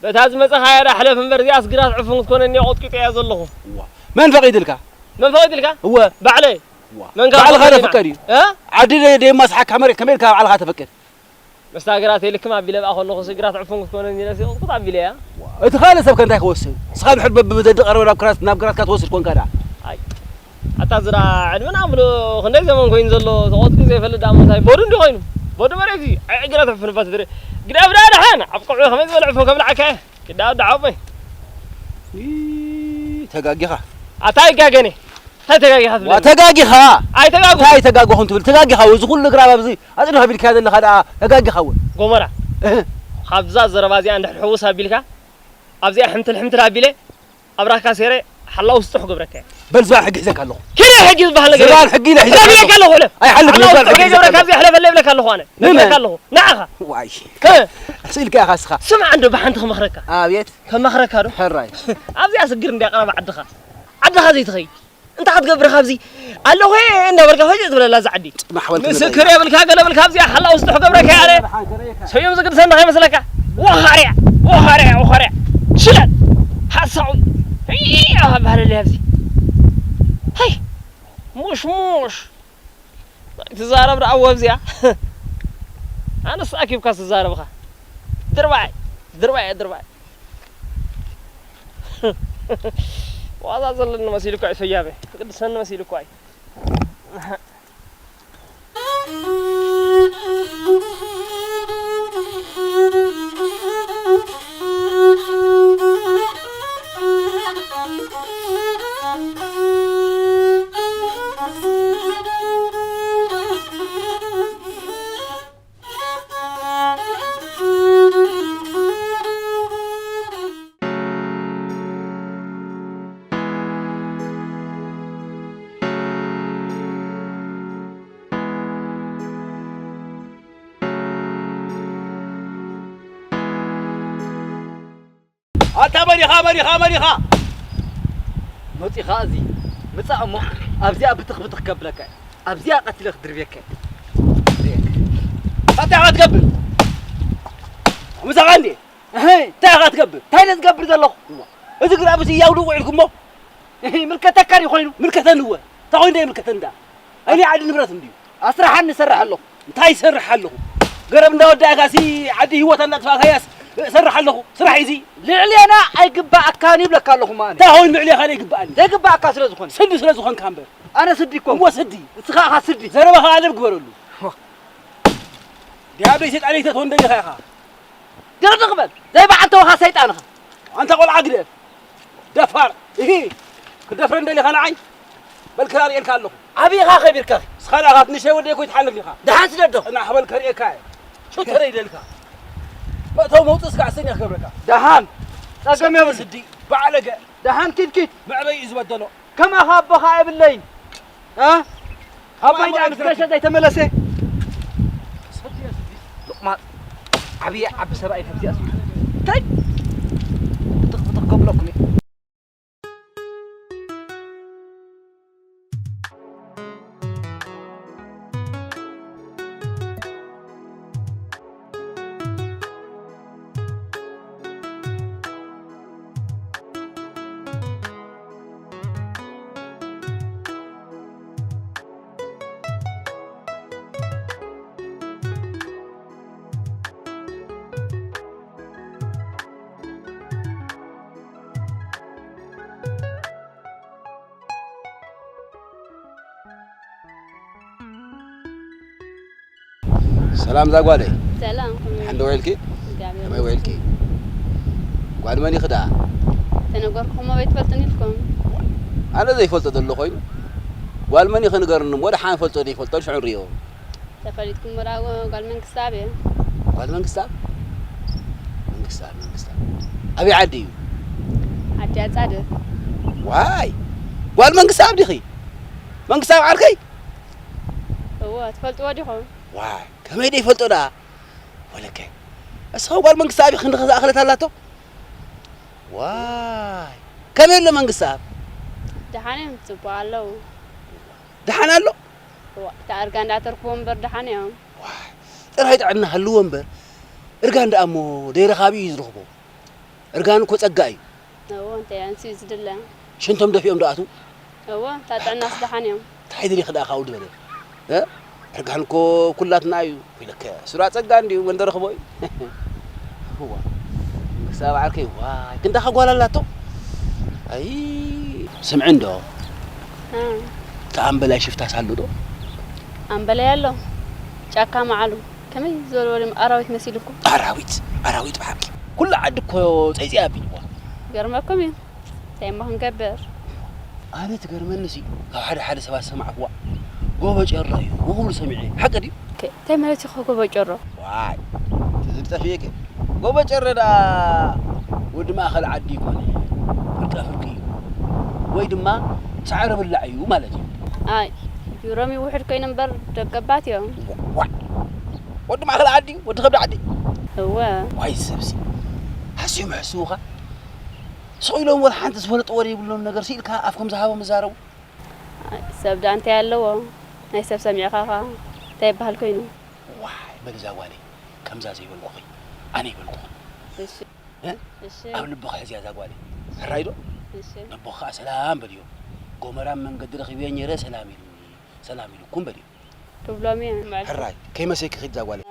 በታ ዝመጻኻያ ደኣ ሕለፍ እምበር፣ እዚኣስ ግራት ዕፉን ክትኮነኒ ቆጥቂጠያ ዘለኹ። እዋ። መን ፈቒድልካ? መን ፈቒድልካ? እወ። ባዕለይ። እዋ። መን ካብ ባዕልኻ ፈቒድና? ተፍቅድ እዩ። እ? ዓዲ ደ-፣ ደየማስሓካ መሬት ከመይ ኢልካ ባዕልኻ ተፍቅድ? መስታ ግራት የልክም ኣቢለ ብኣ ከለኹ፣ ሲ ግራት ዕፉን ክትኮነኒ ኢለ፣ ሲ ቁጥቁጥ ኣቢለያ። እዋ። እቲ ካልእ ሰብ ከ እንታይ ክወስድ? ንስኻ ድሕር በብመደዲ ቀረበ ናብ ክራት-፣ ናብ ግራትካ ትወስድ ኮንካ ደኣ። ኣይ። ኣታ ዝራ ዕድመና ምሉእ ክንደይ ዘመን ኮይኑ ዘሎ ተቖጽሪ ዘይፈልጥ ደኣ ምንታይ ቦዱ እንዲ ኮይኑ? ቦዱ መሬት እዩ። ኣይ ግራት ዕፉን እባ ትድረ-፣ ግዳፍ ደኣ ደሓን ኣብ ቆዑ ከመይ ዝበለ ዕፉን ከብልዓካ እየ። ግዳ ወዲ ዓቦይ። ኢ፣ ተጋጊኻ። ኣታ ኣይጋገነ። እንታይ ተጋጊኻ ዋ፣ ትብለኒ? ተጋጊኻ። ኣይተጋግኹ። እንታይ ተጋግኹም ትብል? ተጋጊኻ። እዚ ኩሉ ግራብ ኣብዚ ኣጽድኻ ቢልካዮ ዘለኻ ደኣ ተጋጊኻ እውን። ጎመራ። እህ። ካብዛ ዘረባ እዚኣ እንድሕር ሕውስ ኣቢልካ ኣብዚኣ ሕምትል ሕምትል ኣቢለ ኣብራካ ሴረ ሓላው ስጡሕ ገብረካ እየ። በል ዝባን ሕጊ ሒዘካ ኣለኹ። ኪደ ሕጊ ዝበሃል ነገር ዝባን የለን። ሕጊ ኢለ ሒዘካ ሕለፍ ኣለኹ። ኣለኹ፣ ሕለፍ። ኣይሓልፍን፣ ሕላው ዝባን ስጡሕ ሕጊ ሒዘካ ገብረካ ኣለኹ። ኣብዚኣ ሕለፍ ለብለካ ኣለኹ ኣነ። ንመን? ለብለካ ኣለኹ። ንዓኻ። እህ፣ ስኢልካ ኢኻ እስኻ። ስምዓ እንዶ ብሓንቲ ክመኽረካ። ኣብየት። ከመኽረካ ዶ? ሕራይ። ኣብዚኣ ስግር እንድያ ቀረባ ዓድኻ። ዓድኻ ዘይትኸይድ። እንታይ ክትገብር ካብዚ? ኣለኹ እየ እንዳበልካ ፈጀ ትብለላ እዛ ዓዲ። ጽማሕ በል ትብለላ ምስክር እያ። የብልካ ገለ በልካ ኣብዚኣ ሓላው ስጡሕ ገብረካ እየ ኣነ። ሰዩም ዝግድሰና ከይመስለካ። ወኻርያ፣ ወኻርያ፣ ወኻርያ። ሽለል። ሓሳዊ። እይ፣ ኣባህለለይ ኣብዚ። ሃይ። ሙሽ፣ ሙሽ። ትዛረብ ደኣ ኣብዚኣ። ኣነስ ኣኪብካ ትዛረብኻ። ድርባይ፣ ድርባይ፣ ድርባይ። ዋዛ ዘለኒ መሲሉ እኮ እዩ ሰያበ። ግድሰኒ መሲሉ እኮ እዩ። መሪኻ፣ መሪኻ፣ መሪኻ። መጺኻ እዚ ምጻእ እሞ ኣብዚኣ ብትኽ ብትኽ ከብለካ እየ። ኣብዚኣ ቀቲለ ክድርብየካ እየ። እንታይ ኢኻ ትገብር? ምሳኻ እንዴ? እህ፣ እንታይ ኢኻ ትገብር? እንታይ ኢለ ዝገብር ዘለኹ? እዚ ግራ ብዚ ያውዱ ውዒልኩሞ? እህ፣ ምልከተካ ድዩ ኮይኑ? ምልከተኒ እወ። እንታይ ኮይኑ እንታይ ይምልከተኒ ደኣ? ኣይ ናይ ዓዲ ንብረት እንድዩ። ኣስራሓኒ እሰርሕ ኣለኹ። እንታይ ይሰርሕ ኣለኹ? ገረብ እንዳወዳእካ ሲ ዓዲ ህይወት እንዳጥፋእካያስ እሰርሕ ኣለኹ። ስራሕ እዚ ልዕሌና ኣይግባኣካን ይብለካ ኣለኹ። ማን እንታይ ኮይኑ ልዕሌኻ ዘይግባኣኒ? ዘይግባኣካ ስለ ዝኾነ። ስዲ ስለ ዝኾንካ እምበር። ኣነ ስዲ እኮ። እወ ስዲ። ንስኻ ኢኻ ስዲ። ዘረባኻ ኣደብ ግበረሉ። ዲያብሎስ ሰይጣን ይተትወን ደሊኻ ኢኻ። ድቕድቕ በል ዘይበዓል ተወኻ ሰይጣንኻ። ኣንታ ቆልዓ ግደፍ። ደፋር። እሂ። ክደፍረን ደሊኻ ንዓይ? በል ክራር የልካ ኣለኹ። ዓብኻ ከቢርካ። እስኻ ደኣ ካብ ንእሽተይ ወደይ እኮ ይትሓልፍ ኢኻ። ደሓን ስደዶ። ጽናሕ በል ከርእየካ እየ። ሸተረ ይደልካ። መእተው መውጽእ እስካ ኣሰኛ ክገብረካ። ደሓን። ጸገም የብሉ። ስዲ። ባዕለገ። ደሓን ኪድ ኪድ። መዕበይ እዩ ዝበደሎ። ከማኻ ኣቦኻ የብለይን። እ? ኣቦይ ኣቦይ ደኣ ምስ ገሸ ዘይተመለሰ። ሉቕማን ዓብዪ ዓቢ ሰብኣይ ከምዚኣ ስማ። እንታይ? ብጥቕ ብጥቕ ከብለኩም እየ። ሰላም ዛጓለይ። ሰላም፣ ከመይ ሓንደ ውዒልኪ? እግዚኣብሔር ከመይ ውዒልኪ? ይመስገን። ጓል መን ኢኺ ደኣ? ተነገርኩኹም ኣበይ ትፈልጡኒ ኢልኩም? ኣነ ዘይፈልጦ ዘሎ ኮይኑ? ጓል መን ኢኺ ንገርኒ እሞ፣ ደሓን ፈልጦ ዘይፈልጦ ሽዑ ንርእዮ። ተፈሊጥኩም ራእዎ ጓል መንግስቲ ኣብ እየ። ጓል መንግስቲ ኣብ? መንግስቲ ኣብ፣ መንግስቲ ኣብ። ኣበይ ዓዲ እዩ? ዓዲ ኣጻድፍ። ዋይ! ጓል መንግስቲ ኣብ ዲኺ? መንግስቲ ኣብ ዓርከይ? እወ፣ ትፈልጥዎ ዲኹም? ዋይ! ከመይ ደይፈልጦ ደኣ? ወለከ። እስኻ ጓል መንግስቲ ኣብ ክንዲ ከ ዝኣኸለት ኣላቶ? ዋይ! ከመይ ኣሎ መንግስቲ ኣብ? ደሓን እዮም፣ ጽቡቕ ኣለዉ። ደሓን ኣሎ? እዋ፣ እታ እርጋ እንዳተርክቦ እምበር ደሓን እዮም። ዋይ፣ ጥራይ ጥዕና ሃልዎ እምበር፣ እርጋን ደኣ እሞ ደይረኻቢ እዩ ዝረኽቦ። እርጋን እኮ ጸጋ እዩ። እዎ፣ እንታይ ኣንስዩ ዝድለ? ሽንቶም ደፊኦም ደኣቱ? እዎ፣ እታ ጥዕናስ ደሓን እዮም። እንታይ ድሊኺ ደኣ ካብኡ ዝበለ? እ? እርጋን እኮ ኩላትና እዩ። ኢለከ፣ ስራ ጸጋ እንድዩ፣ መንደር ክቦ እዩ። እዋ፣ ክሳብ ዓርከይ፣ ዋይ፣ ክንዳኻ ጓል ኣላቶ? ኣይ፣ ስምዒ እንዶ። እ። እቲ ኣምበላይ ሽፍታስ ኣሎ ዶ? ኣምበላይ ኣሎ። ጫካ መዓሉ። ከመይ ዝበሉ ወዲም ኣራዊት መሲሉኩም? ኣራዊት፣ ኣራዊት ብሓቂ። ኩሉ ዓዲ እኮ ጸይጸይ ኣቢልዋ። ገርመኩም እዩ። እንታይ እሞ ክንገብር? ኣነ ትገርመኒሲ፣ ካብ ሓደ ሓደ ሰባት ዝሰማዕክዋ፣ ጎቦ ጨሮ እዩ ክብሉ ሰሚዐ። ሓቂ ድዩ? ከ-፣ እንታይ ማለት እዩ ጎቦ ጨሮ? ዋይ፣ ትዝብ ጠፊእኪ። ጎቦ ጨሮ ደኣ ወዲ ማእከል ዓዲ ይኮነ፣ ፍርቃ ፍርቂ እዩ። ወይ ድማ ሳዕሪ ብላዕ እዩ ማለት እዩ። ኣይ፣ ቢሮም ይውሕድ ኮይኑ እምበር ደቀባት እዮም። ዋይ፣ ወዲ ማእከል ዓዲ፣ ወዲ ከብዲ ዓዲ። እወ። ዋይ፣ ሰብሲ፣ ሃስዮም ሕስዉኻ። ስቕ ኢሎም ወላ ሓንቲ ዝፈለጥዎ ዘይብሎም ነገር ስኢልካ ኣፍኩም ዝሃቦም ይዛረቡ። ኣይ፣ ሰብ ደኣ እንታይ ኣለዎ? ናይ ሰብ ሰሚዕኻ ኸኣ እንታይ ይበሃል ኮይኑ? ዋይ፣ በሊ እዛ ጓለይ፣ ከምዛ ዘይበልኩኺ፣ ኣነ ይበልኩኺ። እሺ። እ? እሺ። ኣብ ልብኺ ሕዝያ እዛ ጓለይ። ሕራይ ዶ? እሺ። ነቦኺ ኸኣ ሰላም በልዮ። ጎመራ መንገዲ ረኺበዮ ነይረ፣ ሰላም ኢሉኒ፣ ሰላም ኢሉኩም በልዮ። ክብሎም እየ። ሕራይ፣ ከይመሰኪ ኺድ እዛ ጓለይ።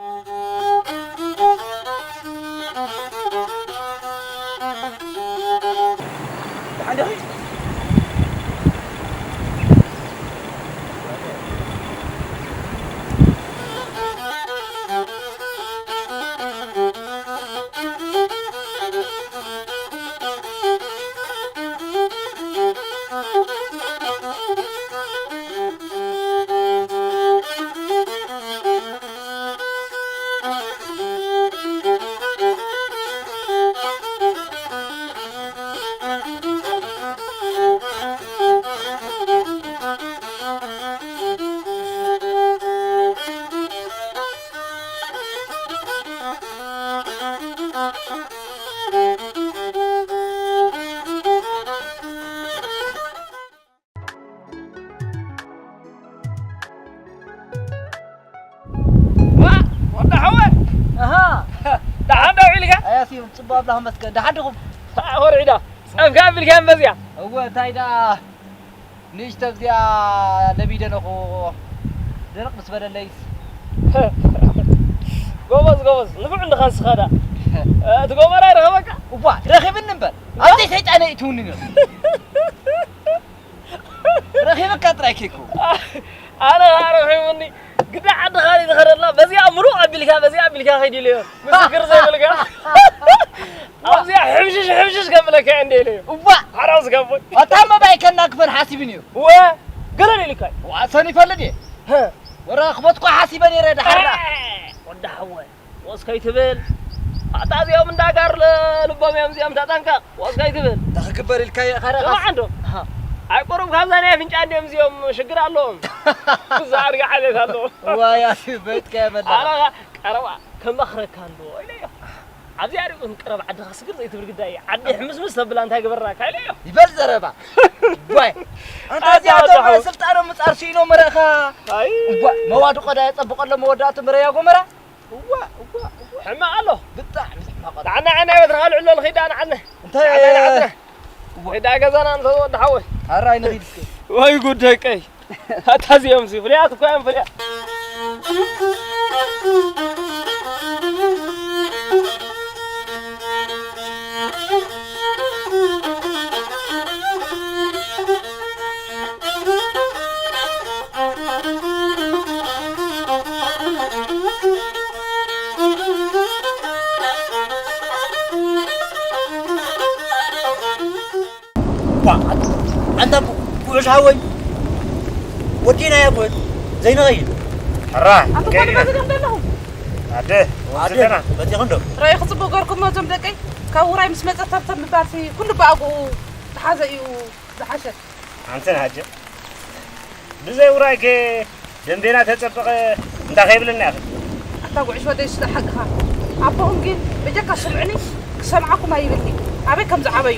ደሓን ዲኺ? ውዒልካ? ኣያስዮም፣ ጽቡቕ ኣምላኽ መስገን። ደሓን ዲኹም? ኣኾርዒዳ። ጸብካ ኣቢልካ እምበዚኣ። እወ፣ እንታይ ደኣ ንእሽቶ ኣብዚኣ ለሚደን እኹ። ደረቕ ምስ በለለይስ። ጎበዝ፣ ጎበዝ። ንፉዕ እንድኻ ንስኻ ደኣ። እቲ ጎመራ ይረኸበካ? እዋ፣ ረኺብኒ እምበር። ኣብዘይ ሰይጣነይ እትውኒ ነይሩ። ረኺበካ ጥራይ ኬኩ። ኣነ ኸኣ ረኺቡኒ። ግዳ ዓዲ ኻሊ ዝኸደላ በዚኣ ምሉእ ኣቢልካ፣ በዚኣ ኣቢልካ ከይድ ኢለዮ። ምስክር ዘይብልካ። ኣብዚኣ ሕምሽሽ፣ ሕምሽሽ ከብለካ እየ እንደ ኢለዮ። እዋ። ሓራው ዝገብር። ኣታ መባይ ከናግፈን ሓሲብን እዩ። እወ። ገለል ኢልካ እዩ። ዋሰን ይፈልጥ እየ። ወረ ክሞትኳ ሓሲበ ነይረ፣ ደሓር ደኣ። ወዲ ሓወይ። ወስ ከይትብል። ኣታ እዚኦም እንዳጋር ለ-፣ ልቦም እዮም እዚኦም፣ ተጠንቀቕ። ወስ ከይትብል። እንታይ ክግበር ኢልካ እየ፣ ካረ እዞም ዓንዶም። ኣሃ። ኣይ፣ ቁሩብ ካብዛ ናይ ኣፍንጫ እንዲኦም እዚኦም ሽግር ኣለዎም። እዛ ኣድጊ ዓሌት ኣለዎም። ዋይ፣ ኣሲ በይትካ የመላ። ኣረ፣ ቀረባ ከመኽረካ እንዶ ኢለዮ። ኣብዚ ኣሪቑን ቀረብ ዓድኻ ስግር ዘይትብል ግዳይ እየ። ዓዲ ሕምስምስ ተብላ እንታይ ገበርናካ ኢለዮ። ይበል ዘረባ። ዋይ። ኣንታ ኣታ እዚኣቶም ወዳሓው። ስልጣኖም ምጻር ስኢኖም መረእኻ። ኣይ። እዋ፣ መዋድቖ ዳ የጸብቐሎም መወዳእቱ መረያ ጎመራ። እዋ፣ እዋ፣ እዋ። ሕማቕ ኣሎ። ብጣዕሚ ሕማቕ ኣሎ። ንዓና፣ ንዓና፣ ቤት ርኻል ዕሎ ልኺዳ ንዓና። እንታይ? ንዓና፣ ንዓና። እዋ። ኺዳ ገዛና እንተ ወዲ ሓወይ። ኣራይ ንኺድ እስኪ። ወይ ጉድ ደቀይ። ኣታ እዚኦም ሲ ፍልያት እኮ እዮም ፍልያት። ኳ፣ ኣንታ ጉዕሽ ሓወይ፣ ወዲና እያ ጓል ዘይንኸይድ። ሕራ፣ ኣንታ ከይድና። ጓል በዚኦም ዘለኹም? ኣደ፣ ኣደ፣ ወስደና። በዚኦም እንዶ። ራእይ ክጽቡቕ ገርኩም ነዞም ደቀይ፣ ካብ ውራይ ምስ መጸ ተብተብ ምባልሲ ኩሉ ብኣግኡ ዝሓዘ እዩ ዝሓሸ። ኣንተን ሃጀ፣ ብዘይ ውራይከ ደንቤና ተጸበቐ እንታይ ከይብለና ኢኺ? ኣታ ጉዕሽ ወደይ ስለ ሓቅኻ። ኣቦኹም ግን በጀካ ስምዕኒ ክሰምዓኩም ኣይብልኒ። ኣበይ ከም ዝዓበዩ።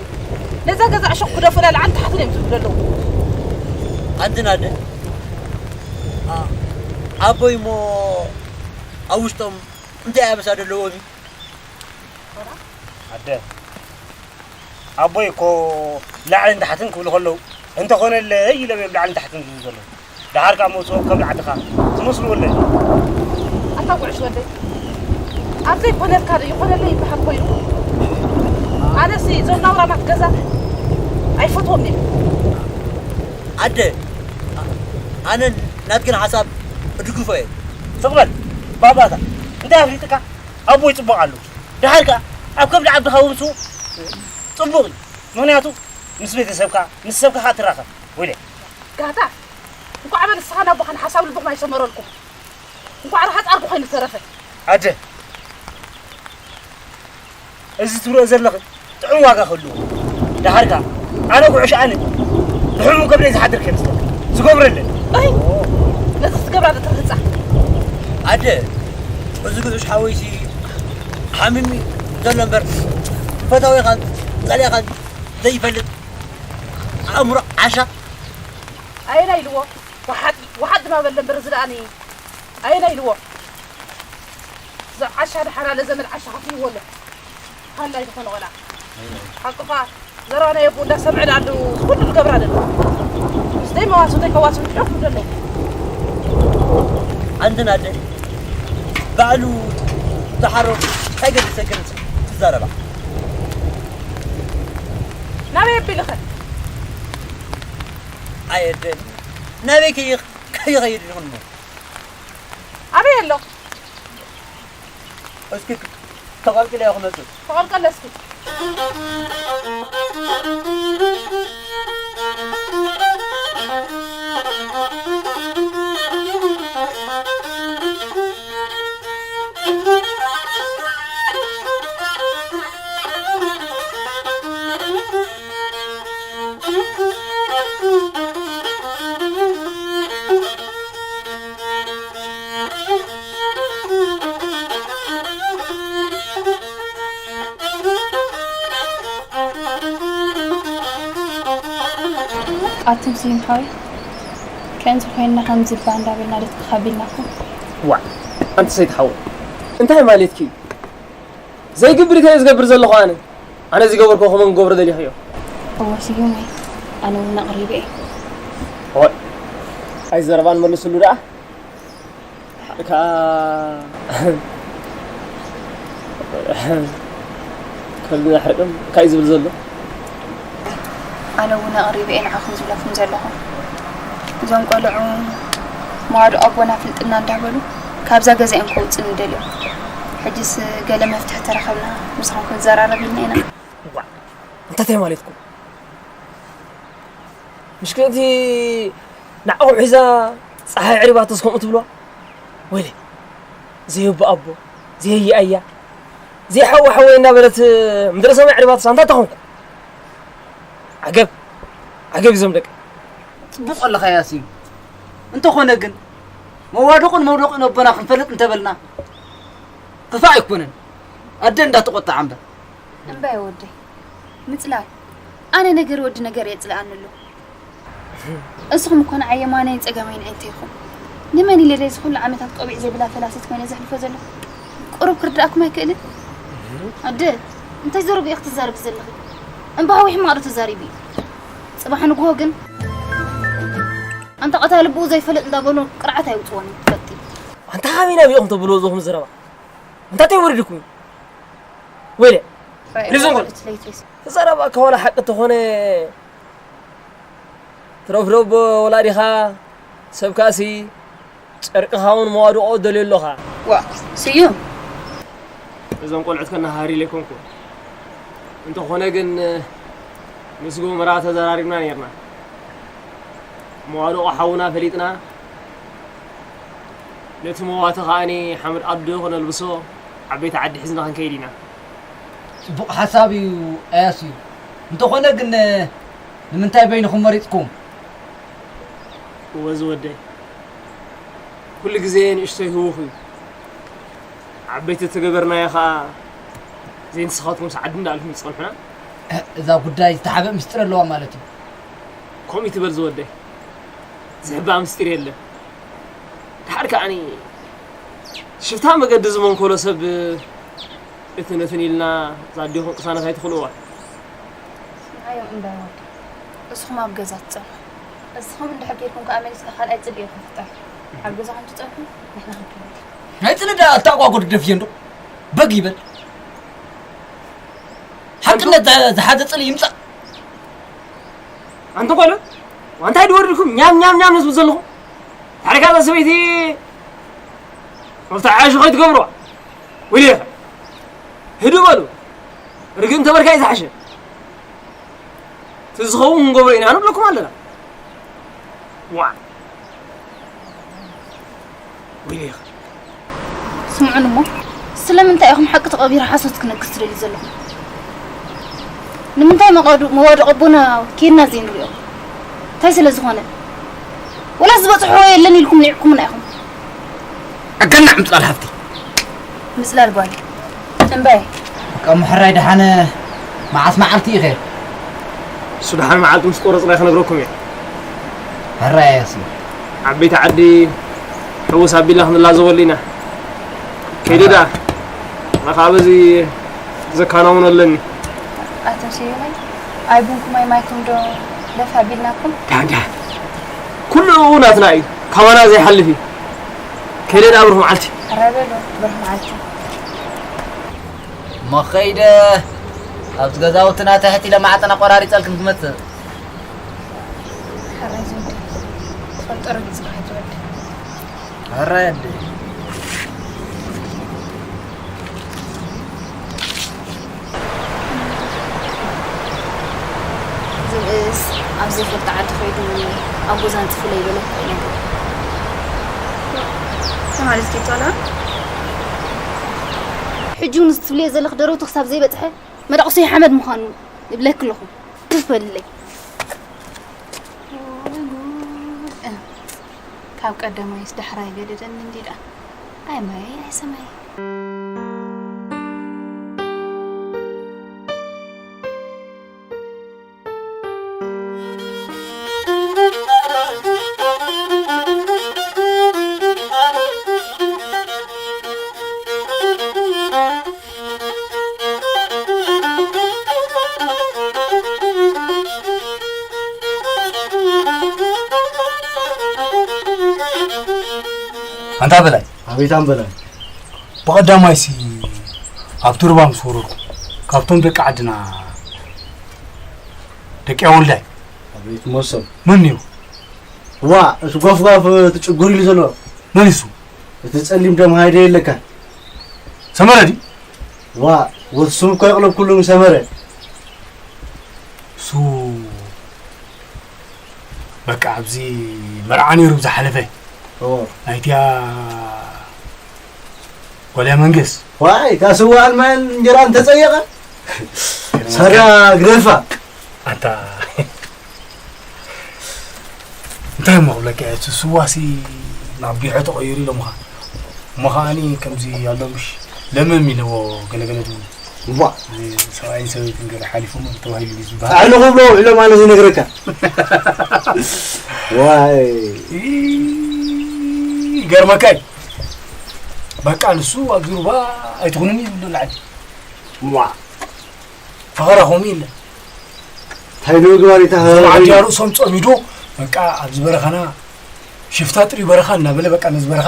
ነዛ ገዛ ዕሾኽ ክደፉላ ላዕሊ ታሕቲ እዮም ዝብሉ ዘለዉ። ኣንትን ኣደ፣ ኣ-፣ ኣቦይ እሞ ኣብ ውሽጦም እንታይ ኣበሳ ዘለዎም እዩ? ኣደ፣ ኣቦይ እኮ ላዕልን ታሕትን ክብሉ ከለዉ፣ እንተኾነለይ ኢሎም እዮም ላዕልን ታሕትን ዝብሉ ዘለዉ። ደሓር ከኣ መውጽኦም ከም ዓድኻ ትመስሉ ወለዲ። ኣታ ጉዕሽ ወደይ፣ ኣብ ዘይኮነልካ ዶ ይኾነለይ ይበሃል ኮይኑ? ኣነሲ እዞም ናውራማት ገዛ ኣይፈትዎም እየ። ኣደ፣ ኣነ ናትክን ሓሳብ እድግፎ እየ። ስቕ በል ባባታ፣ እንታይ ኣፍሊጥካ? ኣቦይ ጽቡቕ ኣሎ። ደሓር ከኣ ኣብ ከብዲ ዓድኻ ውምሱ ጽቡቕ እዩ። ምኽንያቱ ምስ ቤተሰብካ፣ ምስ ሰብካ ከኣ ትራኸብ። ወይለ። ጋታ፣ እንኳዕ ኣበ ንስኻን ኣቦኻን ሓሳብ ልብኹም ኣይሰመረልኩም። እንኳዕ ርሃጽ ኣርጉ ኮይኑ ተረፈ። ኣደ፣ እዚ ትብሎ ዘለኺ ጥዑም ዋጋ ክህልዎ። ደሓር ከኣ ኣነ ጉዕሽ ኣነ ብሕሙም ከብደይ ዝሓድር ከይመስለካ ዝገብረለይ። ኣይ፣ ነዚ ክትገብራ ዶ ትርህጻ? ኣደ፣ እዚ ጉዕሽ ሓወይሲ ሓሚሙ ዘሎ እምበር ፈታዊኻን ጸሊእኻን ዘይፈልጥ ኣእምሮ ዓሻ። ኣየናይ ኢልዎ? ወሓጥ፣ ወሓጥ ድማ በለ እምበር እዚ ደኣኒ ኣየናይ ኢልዎ? እዚ ዓሻ ደሓር ኣለ ዘመድ ዓሻ ከፊልዎ ኣሎ። ሃላይ ዝኾነ ቆልዓ። ሓቅኻ ዘረባ ናይ ኣቦኡ እንዳሰምዐ ደኣ ኣለዉ፣ ኩሉ ዝገብራ ዘለዉ። ምስ ደይ መዋስብተይ ከዋስቡ ትሕፍ ዘለዉ። ኣንተን ኣደ፣ ባዕሉ ዝሓሮ እንታይ ገዲሰክን ትዛረባ? ናበይ ኣቢልኸ? ኣየደን፣ ናበይ ከይኽ-፣ ከይኸይድ ይኹን እሞ። ኣበይ ኣሎ? እስኪ ተቐልቅለ ክመጽእ። ተቐልቀለ እስኪ። ኣቱም ስዩም ሓወይ፣ ከምዚ ኮይንና ከምዚ እባ እንዳበልና ደትካ ካቢልናኩም። ዋዕ፣ ኣንቲ ሰይድ ሓወይ፣ እንታይ ማለትኪ እዩ? ዘይግብር ከ ዝገብር ዘለኹ ኣነ ኣነ ዝገበርኩ ከመን ክገብሮ ደሊኽዮ? እወ ስዩመይ፣ ኣነ እውን ኣቕሪበ እየ። ሆይ ኣይ ዘረባን መልስሉ ደኣ። እካ ከብዲ ኣሕርቅም እንታይ ዝብል ዘሎ? ኣነ እውን ኣቕሪበ እየ ንዓኹም ዝብለኩም ዘለኹ። እዞም ቆልዑ መዋድኦ ኣቦና ኣፍልጥና እንዳበሉ ካብዛ ገዛ እዮም ከውፅኡኒ ደልዮም። ሕጅስ ገለ መፍትሒ ተረኸብና ምሳኹም ክንዘራረብ ኢልና ኢና። ዋእ እንታይ እንታይ ማለትኩም? ምሽ ክእንቲ ንዓኹም ሒዛ ፀሓይ ዕሪባቶስ ከምኡ ትብልዋ? ወይለይ ዘየቡ ኣቦ ዘየየ ኣያ ዘይሓወ ሓወይ እናበለት ምድረ ሰማይ ዕሪባቶስ ኣንታ ተኾንኩ? ዓገብ ዓገብ እዞም ደቂ። ፅቡቕ ኣለኻ ያሲን። እንተኾነ ግን መዋደቑን መውደቑን ኣቦና ክንፈልጥ እንተበልና ክፋእ ኣይኮነን። ኣደ እንዳተቖጣዓ እምበር። እምባየ ወደይ ምፅላል ኣነ ነገር ወዲ ነገር የፅልኣኒ ኣሎ። እስኹም እኮ ንዓይ የማናይን ፀጋማይን ኣዒንተይ ኢኹም። ንመን ኢለ ድየ እዚ ኩሉ ዓመታት ቆቢዕ ዘይብላ ፈላሲት ኮይነ ዘሕልፎ ዘለኹ? ቁሩብ ክርድኣኩም ኣይክእልን? ኣደ እንታይ ዘረጉ ኢኺ ትዛረቢ ዘለኺ? እምበሃዊ ሕማቕ ዶ ተዛሪቡ እዩ? ፅባሕ ንግሆ ግን ኣንታ ቀታሊ ብኡ ዘይፈልጥ እንዳበሉ ቅርዓት ኣይውፅዎን እዩ ትፈልጢ። ኣንታ ካበይ ናበይ ኢኹም ተብልዎ እዚኹም ዘረባ? ኣንታ እንታይ ወሪድኩም እዩ? ወይለ ሪዞን ጎል ተዛረባ ከዋላ ሓቂ ተኾነ ትረፍረቦ ወላዲኻ ሰብካሲ ጨርቅኻ እውን መዋድቆ ደልዮ ኣለኻ ዋ ስዩም እዞም ቆልዑት ከነሃሪ ለይኮንኩ እንተኾነ ግን ምስ ጎመራ ተዘራሪብና ነርና መዋድቆ ሓውና ፈሊጥና ነቲ መዋቲ ከኣኒ ሓመድ ኣዶ ክነልብሶ ዓበይቲ ዓዲ ሒዝና ክንከይድ ኢና። ጽቡቕ ሓሳብ እዩ ኣያስ እዩ። እንተኾነ ግን ንምንታይ በይንኹም መሪጽኩም? እወ ዝወደይ ኩሉ ግዜ ንእሽቶይ ህውኽ እዩ። ዓበይቲ ተገበርናዮ ኸኣ ዘይንስኻትኩም ሰዓዲ እንዳኣልኩም ይጸንሑና። እዛ ጉዳይ ዝተሓበ ምስጢር ኣለዋ ማለት እዩ። ከምኡ ይትበል ዝወደይ። ዝሕባእ ምስጢር የለን። ድሓር ከኣኒ ሽፍታ መገዲ ዝመንኮሎ ሰብ እቲ ነትን ኢልና እዛ ኣዴኹም ቅሳነት ኣይትኽልእዋ። ንዓዮም እምበር ወዲ እስኹም ኣብ ገዛ ትጸንሑ። እስኹም እንድሕር ጌርኩም ከኣ መሊስካ ካልኣይ ጽልኢ ኢኹም ፍጠር። ኣብ ገዛኹም ትጸንሑ ንሕና ክንከይድ። ናይ ጽልኢ ደኣ ኣተኣጓጎ ድግደፍዮ እንዶ በግ ይበል። ሓቅነት ዝሓዘ ጽልኢ ይምጻእ። ኣንቱም ቆልዑ እንታይ ድወርድኩም ኛም ኛም ኛም ንዝብል ዘለኹም ታሪካ እዛ ሰበይቲ መፍትሒ ዓሽ ኸይትገብርዋ ወይለኻ ህድእ በሉ ርግእ እንተበልካ እዩ ዝሓሸ እቲ ዝኸውን ክንገብሮ ኢና ንብለኩም ኣለና ዋ ወይለኻ ስምዑኒ እሞ ስለምንታይ ኢኹም ሓቂ ተቐቢሩ ሓሶት ክነግር ትደልዩ ዘለኹም? ንምንታይ መቐዱ መዋድቕ ኣቦና ኬድና ዘይንሪኦ? እንታይ ስለ ዝኾነ? ወላ ዝበፅሕዎ የለን ኢልኩም ንዒቕኩምና ኢኹም። ኣገናዕ ምፅላል ሃፍቲ። ምፅላል ጓል እምበይ። ካብ ምሕራይ ደሓነ መዓስ መዓልቲ ኢኸ? እሱ ደሓን መዓልቲ ምስ ቆረፅና ክነግረኩም እየ። ሕራይ ኣያስ እዩ። ዓበይቲ ዓዲ ሕውስ ኣቢልና ክንላዘበሉ ኢና። ከይደ ደኣ ኣነ ከዓ በዚ ዘከናውኖ ኣለኒ። ኣቶ ስዩመይ ኣይ ቡንኩ ማይ ማይኩም ዶ ደፋ ኣቢልናኩም? ዳን ዳን ኩሉ ናትና እዩ ካባና ዘይሓልፍ እዩ። ከይደ ደኣ ብሩኽ መዓልቲ። ሕራይ በሉ ብሩኽ መዓልቲ። እሞ ኸይደ ኣብቲ ገዛውትና ትሕት ኢለ ማዕፀና ቆራሪፀልክን ክመፅእ። ሕራይ ዝወዲ ትፈልጦ ረጊፅካ ኣይትወዲ። ሕራይ ኣደይ። ዝብእስ ኣብ ዘይፈልጦ ዓዲ ከይዱ ኣጎዛ ኣንፅፉለይ በለ ይነግሮ። ተማሪት ኪቶላ ሕጂ እውን ዝትብልዮ ዘለኽ ደረቱ ክሳብ ዘይበፅሐ መዳቑሰይ ሓመድ ምዃኑ ይብለኪ ኣለኹ። ፕፍ በልለይ። ካብ ቀደማይስ ዳሕራይ ገደደኒ እንዲ ደኣ ኣይ ማየይ ኣይ ሰማየይ። ኣንታ በላይ። ኣቤት ኣምበላይ። ብቐዳማይሲ ኣብ ቱርባ ምስ ወረድኩ፣ ካብቶም ደቂ ዓድና፣ ደቂ ኣወልዳይ። ኣቤት መሶብ። መን እዩ? ዋ፣ እቲ ጓፍጓፍ፣ እቲ ጭጉር ኢሉ ዘሎ። መን እሱ? እቲ ጸሊም ደም ሃይደ የለካ። ሰመረ ድዩ? ዋ፣ ወስም እኮ የቕለብኩሉ ምስ ሰመረ። እሱ በቃ ኣብዚ መርዓ ነይሩ ብዝሓለፈ። ኦ። ናይቲያ ጓልያ መንግስ። ዋይ፣ እታ ስዋን ማን እንጀራ እንተጸየቐ፣ ሰራ ግደፋ። ኣታ እንታይ እሞ ክብለካ እየ፣ እቲ ስዋሲ ናብ ጊሖ ተቐይሩ ኢሎምኻ። እሞ ኸኣኒ ከምዚ ኣሎ ምሽ ለምም ኢለዎ ገለገለ ትብሉ። እዋ። እዚ ሰብኣይን ሰበይትን ገለ ሓሊፎም ተባሂሉ እዩ ዝበሃል። ኣዕሊ ክብሎ ውዕሎም ኣነ ዝነግረካ። ዋይ። ይገርመካ እዩ። በቃ ንሱ ኣብ ዝሩባ ኣይትኹንን እዩ ዝብሉ ላዕሊ። እዋ። ፈኸራ ከምኡ ኢለ። እንታይ ንምግባር እዩ እታ እዞም ዓዲ ርእሶም ጸሚዱ፣ በቃ ኣብዚ በረኻና ሽፍታ ጥሪ በረኻ እናበለ በቃ ነዚ በረኻ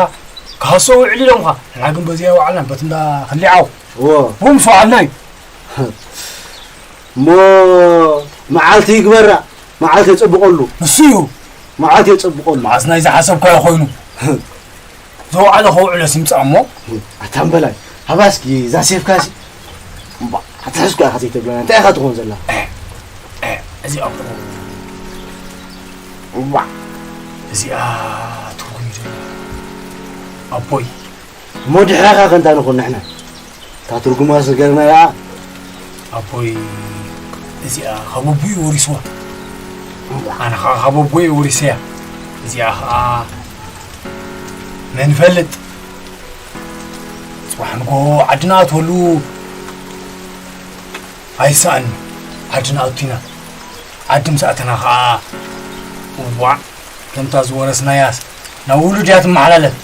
ክሃሶ ውዕል ኢሎምኻ። ንሕና ግን በዚኣ ይወዓልና፣ በት እንዳ ክሊዓው። እዎ። ቡም ሰውዓልና እዩ። እሞ መዓልቲ ይግበራ፣ መዓልቲ የጸብቐሉ። ንሱ እዩ። መዓልቲ የጸብቐሉ። መዓስ ናይ ዝሓሰብካዮ ኮይኑ። ዝወዓለ ከውዕሎ ሲምጻእ እሞ። ኣታ እምበላይ፣ ሃባ እስኪ እዛ ሴፍካ ሲ። እምባ፣ ኣትሕዝካ ኢኻ ዘይተብለና፣ እንታይ ኢኻ ትኾን ዘላ? እ፣ እ፣ እዚኣ እኮ። እዋ። እዚኣ ትርጉም እዩ ዘለዋ። ኣቦይ። እሞ ድሕረኻ ከ እንታይ ንኹን ንሕና? እታ ትርጉማ ስገርናያ። ኣቦይ እዚኣ ካብ ኣቦይ ወሪስዋ። ኣነ ኸዓ ካብ ኣቦይ ወሪሰያ። እዚኣ ኸዓ መን ይፈልጥ? ጽባሕ ንግሆ ዓድና ኣትወሉ ኣይሰኣን። ዓድና ኣቲና። ዓዲ ምስ ኣተና ኸዓ እዋዕ ከምታ ዝወረስናያስ ናብ ውሉድ እያ ትመሓላለፍ።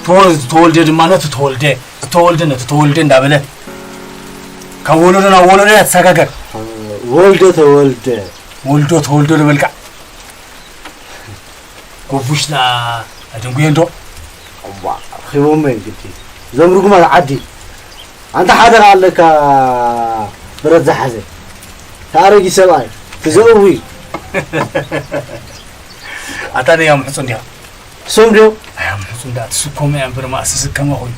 ተወ-፣ ዝተወልደ ድማ ነቲ ተወልደ፣ ዝተወልደ ነቲ ተወልደ እንዳበለ ካብ ወለዶ ናብ ወለዶ እያ ትሰጋገር። ወልደ ተወልደ። ወልዶ ተወልዶ ልበልካ። ጎቡሽ ደኣ ኣደንጉዮ እንዶ። እዋ፣ ረኺቦሞ እዮም ግዲ። እዞም ርጉማት ዓዲ። ኣንታ ሓደራ ኣለካ ብረት ዝሓዘ። ተኣረጊ ሰብኣይ፣ ትዘእዊ። ኣታ ደይ ኣምሕጹ እንዲኻ? እሶም ድዮም? ኣይ ኣምሕጹ እንዳ ትስከሙ እያ እምበር ማእሲ ስከማ ኮይኑ።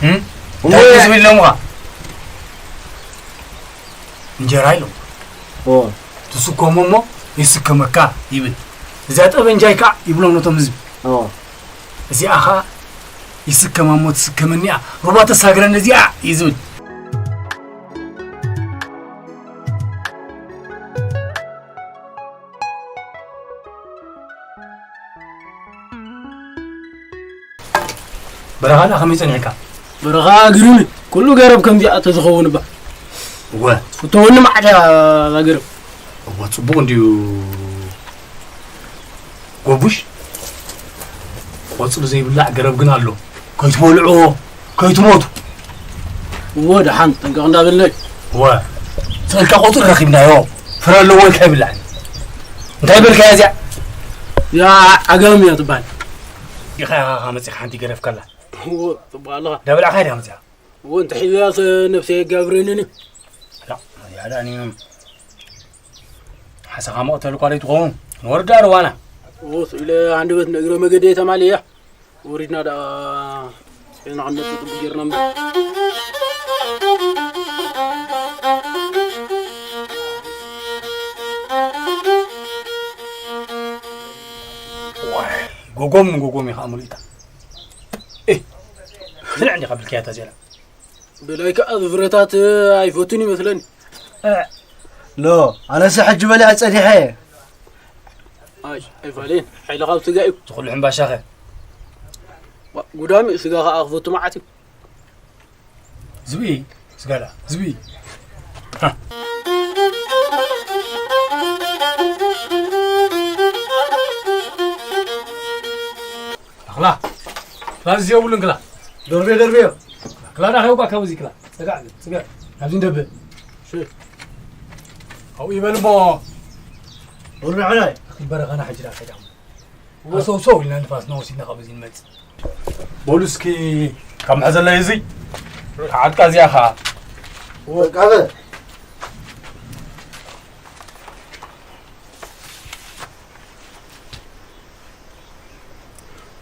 እም? እሞ እንታይ ያ- ዝብል ኢሎምኻ? እንጀራ ኢሎም። ኦ። ትስከሞ እሞ ይስከመካ ይብል። እዛ ጠበንጃይ ከዓ ይብሎም ነቶም ህዝቢ። ኦ። እዚኣ ኸዓ ይስከማ እሞ ትስከመኒ እያ። ሩባ ተሳግረኒ እዚኣ እዩ ዝብል። በረኻ ደኣ ከመይ ጸኒሕካ? በረኻ ግርም እዩ። ኩሉ ገረብ ከምዚኣ ተዝኸውን እባ። እወ። ፍተወኒ ማዕዳ እዛ ገረብ። እወ፣ ጽቡቕ እንድዩ። ጎቡሽ፣ ቆጽሊ ዘይብላዕ ገረብ ግን ኣሎ። ከይትበልዕዎ፣ ከይትሞቱ። እወ፣ ደሓን ጠንቀቕ እንዳበልናይ። እወ፣ ስእልካ ቆጽሊ ረኺብናዮ። ፍረ ኣለዎ ኢልካ ይብላዕ። እንታይ በልካያ እዚኣ? እዚኣ ዓጋም እያ ትበሃል። ኢኻ ኢኻ መጺኻ ሓንቲ ገረፍካላ። እወ፣ ጽቡቕ ኣለኻ። እንዳበላዕካ ድያ መጺኻ? እወ፣ እንተ ሒዘያስ ነብሰይ የጋብረንን እዩ። ላ፣ እዚኣ ደኣ እኔ ሓሰኻ መቕተል እኳ ዘይትኸውን። ንወርዳ ርዋና። እወ፣ ስኢለ ሃንደበት ንእግረ መገደይ ተማልየ። ወሪድና ደኣ ሒዝና ክንመጽእ ጽቡቕ ጌርና እምበር። ዋይ፣ ጎጎም ንጎጎም ኢኻ ሙሉእታ። ኤ፣ ስለ ዕንዲኻ ብልክያታ ዜና። ብላይ ከኣ እዚ ፍረታት ኣይፈቱን ይመስለኒ። እ፣ ሎ፣ ኣነስ ሕጂ በሊዐ ጸኒሐ እየ። ኣይ፣ ኣይፋልን። ሓይሊ ካብ ስጋ እዩ። እቲ ኩሉ ሕምባሻኸ? ዋ፣ ጉዳም እዩ። ስጋ ከኣ ክፈቱ መዓት እዩ። ዝብኢ፣ ስጋ ደኣ፣ ዝብኢ። ሃ። ኣኽላ። ክላ እዚ የብሉን ክላ። ደርቤ፣ ደርቤ። ክላ ዳ ኸውባ ካብዚ ክላ። ጸጋዕ፣ ጸጋዕ። ካብዚ እንደብ። ሽ። ኣው ይበል እሞ። ወርዳ ሓላይ። ኣኺ በረኻና ሕጂ ዳ ከዳም። ሰው ሰው ኢልና ንፋስ ነወሲድና ካብ እዚ ንመጽእ። በሉ እስኪ ካብ መሐዘለይ እዚ ዓጥቃ እዚኣ ኸዓ። ወቃበ።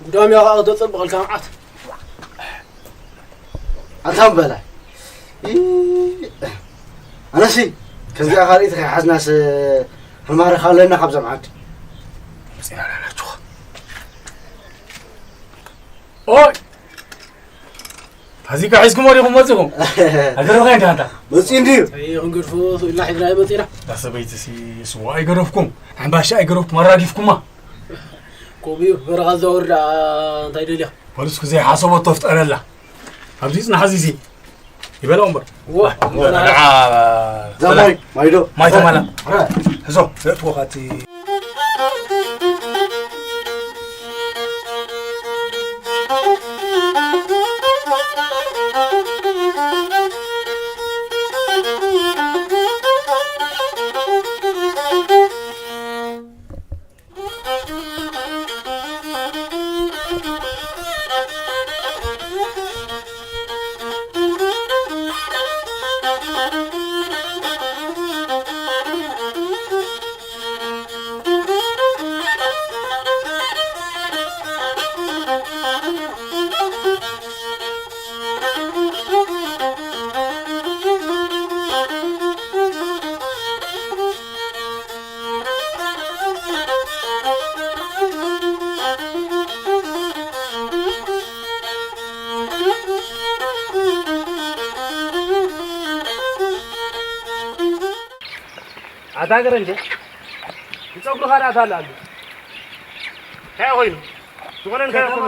ጉዳም ያኻ ተጸብቐልካ መዓት። ኣንታም በላይ። ኢ-፣ ኣነሲ ከምዚኣ ካልኢት ከይሓዝናስ ሕማረ ካለና ካብ ዘምዓድ። ኦይ! ፋሲካ ሒዝኩሞ ዲኹም መጺኹም? ኣይተረፈ እንዲ ኣንታ። መጺኡ እንድዩ። ኣይ፣ ክንገድፎ ኢልና ሒዝና ኣይመጺና። እታ ሰበይቲ ሲ ስዋ ኣይገደፍኩም፣ ሕምባሻ ኣይገደፍኩም፣ ኣራጊፍኩማ። ከምኡ እዩ፣ በረኻ ዘወርዳ እንታይ ደልያ? ፖሊስኩ ዘይሓሰቦ ተፍጠረላ። ኣብዚ ጽናሕ እዚ ሲ ይበላው እምበር። ዋ፣ ዋ፣ ንዓ፣ ዘማይ፣ ማይዶ። ማይ ተማላ። ሕዞ፣ ዘእትዎ ካቲ። ኣታ ገረንጀ፣ ንጸጉርኻ ደኣ ታላሉ። እንታይ ኮይኑ? ዝኾነ እንታይ ኮይኑ?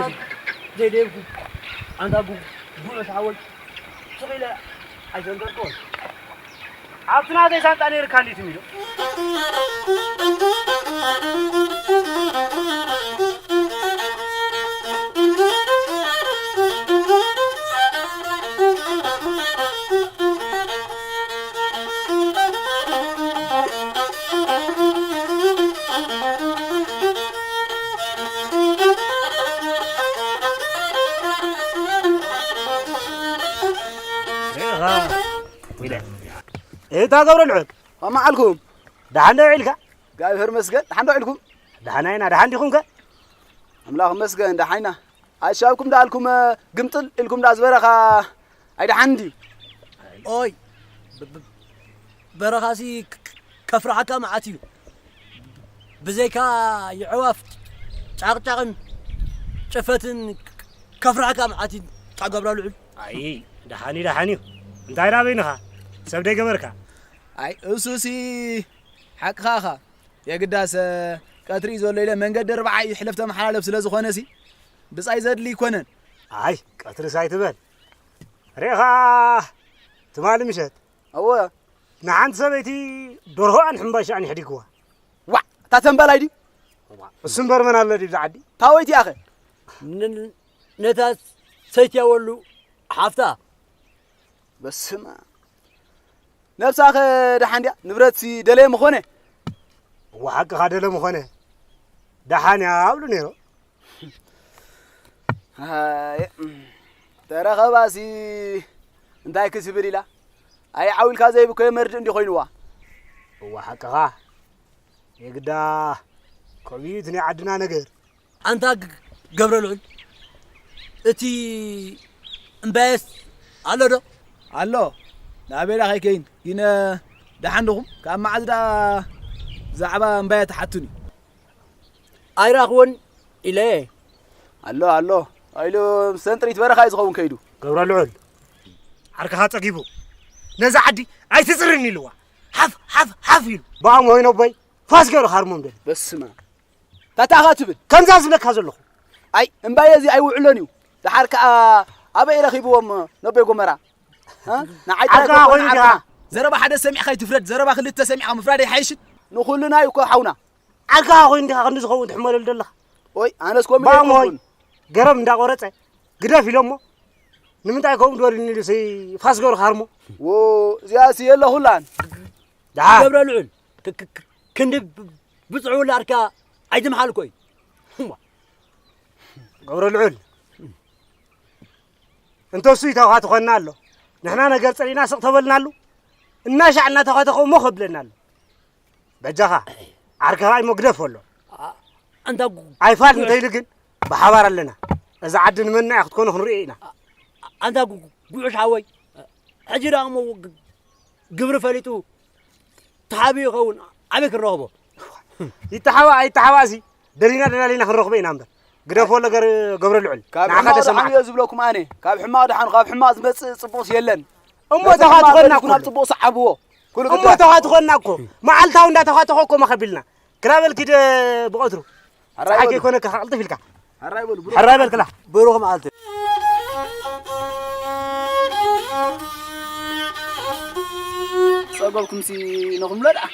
ዘይደልኩ። ኣንታ ጉ-፣ ጉዑ ተሓወል። ስቕ ኢለ ኣይዘንገርኩን። ኣብቲ ናተይ ሳንጣ ነይርካ እንዲት ሚዶ? እታ ገብረ ልዑል። ከመዓልኩም? ደሓን ዶ ውዒልካ? እግዚኣብሔር መስገን። ደሓን ዶ ውዒልኩም? ደሓን ኣይና። ደሓን ዲኹም ከ? ኣምላኽ መስገን፣ ደሓን ኢና። ኣሻብኩም ደኣልኩም፣ ግምጥል ኢልኩም ደኣ ዝበረኻ ኣይደሓን ድዩ? ኦይ፣ ብ-፣ ብ-፣ በረኻሲ ክ-፣ ክ-፣ ከፍርሓካ መዓት እዩ። ብዘይካ የዕዋፍ ጫቕጫቕን ጨፈትን ክ-፣ ከፍርሓካ መዓት እዩ። ታገብራ ልዑል። ኣይ፣ ደሓን እዩ፣ ደሓን እዩ። እንታይ ናበይንኻ? ሰብ ደይገበርካ? ኣይ፣ እሱሲ ሓቅኻ ኢኻ። የግዳስ፣ ቀትሪ እዩ ዘሎ ኢለ መንገዲ ኣርብዓ ይሕለፍ ተመሓላለፍ ስለ ዝኾነሲ፣ ብጻይ ዘድሊ ኣይኮነን። ኣይ፣ ቀትርስ ኣይትበል። ርኢኻ ትማሊ ምሸት? እወ። ንሓንቲ ሰበይቲ ደርሆኣን ሕምባሻኣን ይሕዲግዋ። ዋዕ፣ እታ ተንበላይ ድዩ? እሱ እምበር መን ኣሎ ድዩ ኣብዚ ዓዲ? ታወይቲ ኣኸ? ን-፣ ነታ ሰይቲ ያወሉ ሓፍታ። በስመ ኣብ። ነብሳኸ ደሓን ድያ? ንብረትሲ ደለየ ምኾነ? እወ፣ ሓቅኻ ደለ ምኾነ። ደሓን እያ ኣብሉ ነይሩ። ኣየ፣ ተረኸባሲ እንታይ ክትብል ኢላ? ኣይ፣ ዓው ኢልካ ዘይብኮ መርድእ እንዲ ኮይንዋ። እወ፣ ሓቅኻ። የግዳ ከምኡ እዩ እቲ ናይ ዓድና ነገር። ኣንታ ግ-፣ ገብረ ልዑል፣ እቲ እምባየስ ኣሎ ዶ? ኣሎ። ናበይ ዳ ከይከይን? ግን ደሓን ዲኹም? ካብ መዓዝ ደኣ ብዛዕባ እምባየ ትሓቱኒ? ኣይረኣኽዎን ኢለ። ኣሎ፣ ኣሎ። ኢሉ ምስ ሰንጥሪት በረኻ እዩ ዝኸውን ከይዱ። ገብረ ልዑል፣ ዓርክኻ ጸጊቡ። ነዛ ዓዲ ኣይትጽርን ኢልዋ። ሓፍ፣ ሓፍ፣ ሓፍ ኢሉ። ብኣም ሆይኖ ቦይ ፋስ ገይሩ ሃርሞም ደሊ። በስመ ኣብ። ታታ ኢኻ ትብል? ከምዛ ዝብለካ ዘለኹ። ኣይ፣ እምባየ እዚ ኣይውዕሎን እዩ። ደሓር ከኣ ኣበይ ረኺብዎም ነቦይ ጎመራ? እ? ንዓይ ጥራይ ዓርካ ከይኮነ ኮይኑ ዓርካ። ዲኻ? ዘረባ ሓደ ሰሚዕካ ኣይትፍረድ፣ ዘረባ ክልተ ሰሚዕካ ምፍራድ ኣይሓይሽን? ንኹልና እዩ እኮ ሓውና። ዓርካ ኮይኑ ዲኻ ክንዲ ዝኸውን ትሕመለሉ ዘለኻ? ኦይ፣ ኣነስ ከምኡ ባሞ ኢለ ሆይ፣ ኣይኮንኩን። ገረብ እንዳቆረጸ ግደፍ ኢሎሞ። ንምንታይ ከምኡ ድበልኒ ኢሉ ሲ ፋስ ገይሩ ካርሞ? ዎ፣ እዚኣሲ የለኹላን። ደሓ። ገብረ ልዑል፣ ክ-፣ ክ-፣ ክ-፣ ክንዲ ብ-፣ ብጽዑ ላርካ ኣይትምሓል ኮይ። እሞ ገብረ ልዑል፣ እንተሱ ይተኻትኾና ኣሎ፣ ንሕና ነገር ጸሊእና ስቕ ተበልናሉ፣ እናሻዕ እናተኻተኸ እሞ ከብለና ኣሎ። በጃኻ፣ ዓርከኻ እሞ ግደፎ ኣሎ። ኣ-፣ ኣንታ ጉ-፣ ኣይፋል ጉ-፣ እንተኢሉ ግን ብሓባር ኣለና። እዛ ዓዲ ንመና እያ ክትኮኖ ክንርእዮ ኢና። ኣንታ ጉ-፣ ጉ-፣ ጉዑሽ ሓወይ፣ ሕጂ ደኣ እሞ ግ-፣ ግብሪ ፈሊጡ ተሓቢኡ ይኸውን፣ ኣበይ ክንረኽቦ? ይተሓባእ ኣይተሓባእሲ፣ ደሊና ደላሊና ክንረኽቦ ኢና እምበር። ግደፎ ነገር ገብረ ልዑል። ካብ ንዓኻ ሕማቕ ደሓን ተሰማዕካ። እየ ዝብለኩም ኣነ። ካብ ሕማቕ ደሓን፣ ካብ ሕማቕ ዝመጽእ ጽቡቕስ የለን። እሞ ነቲ ሕማቕ ተኻትኾና ገዲፍኩም እኮ። ናብ ጽቡቕ ሰዓብዎ። ኩሉ እሞ ግዳ። ተኻትኾና እኮ። መዓልታዊ እንዳተኻተኾ እኮ መኸቢልና። ክላበል ኪድ ብቐትሩ። ሕራይ ጸሓይ በሉ። ከይኮነካ ከቕልጥፍ ኢልካ። ሕራይ በሉ፣ ብሩኽ ሕራይ በል ክላ። ብሩኽ መዓልቲ። ጸገብኩምሲ ነኹም ሎ ደኣ።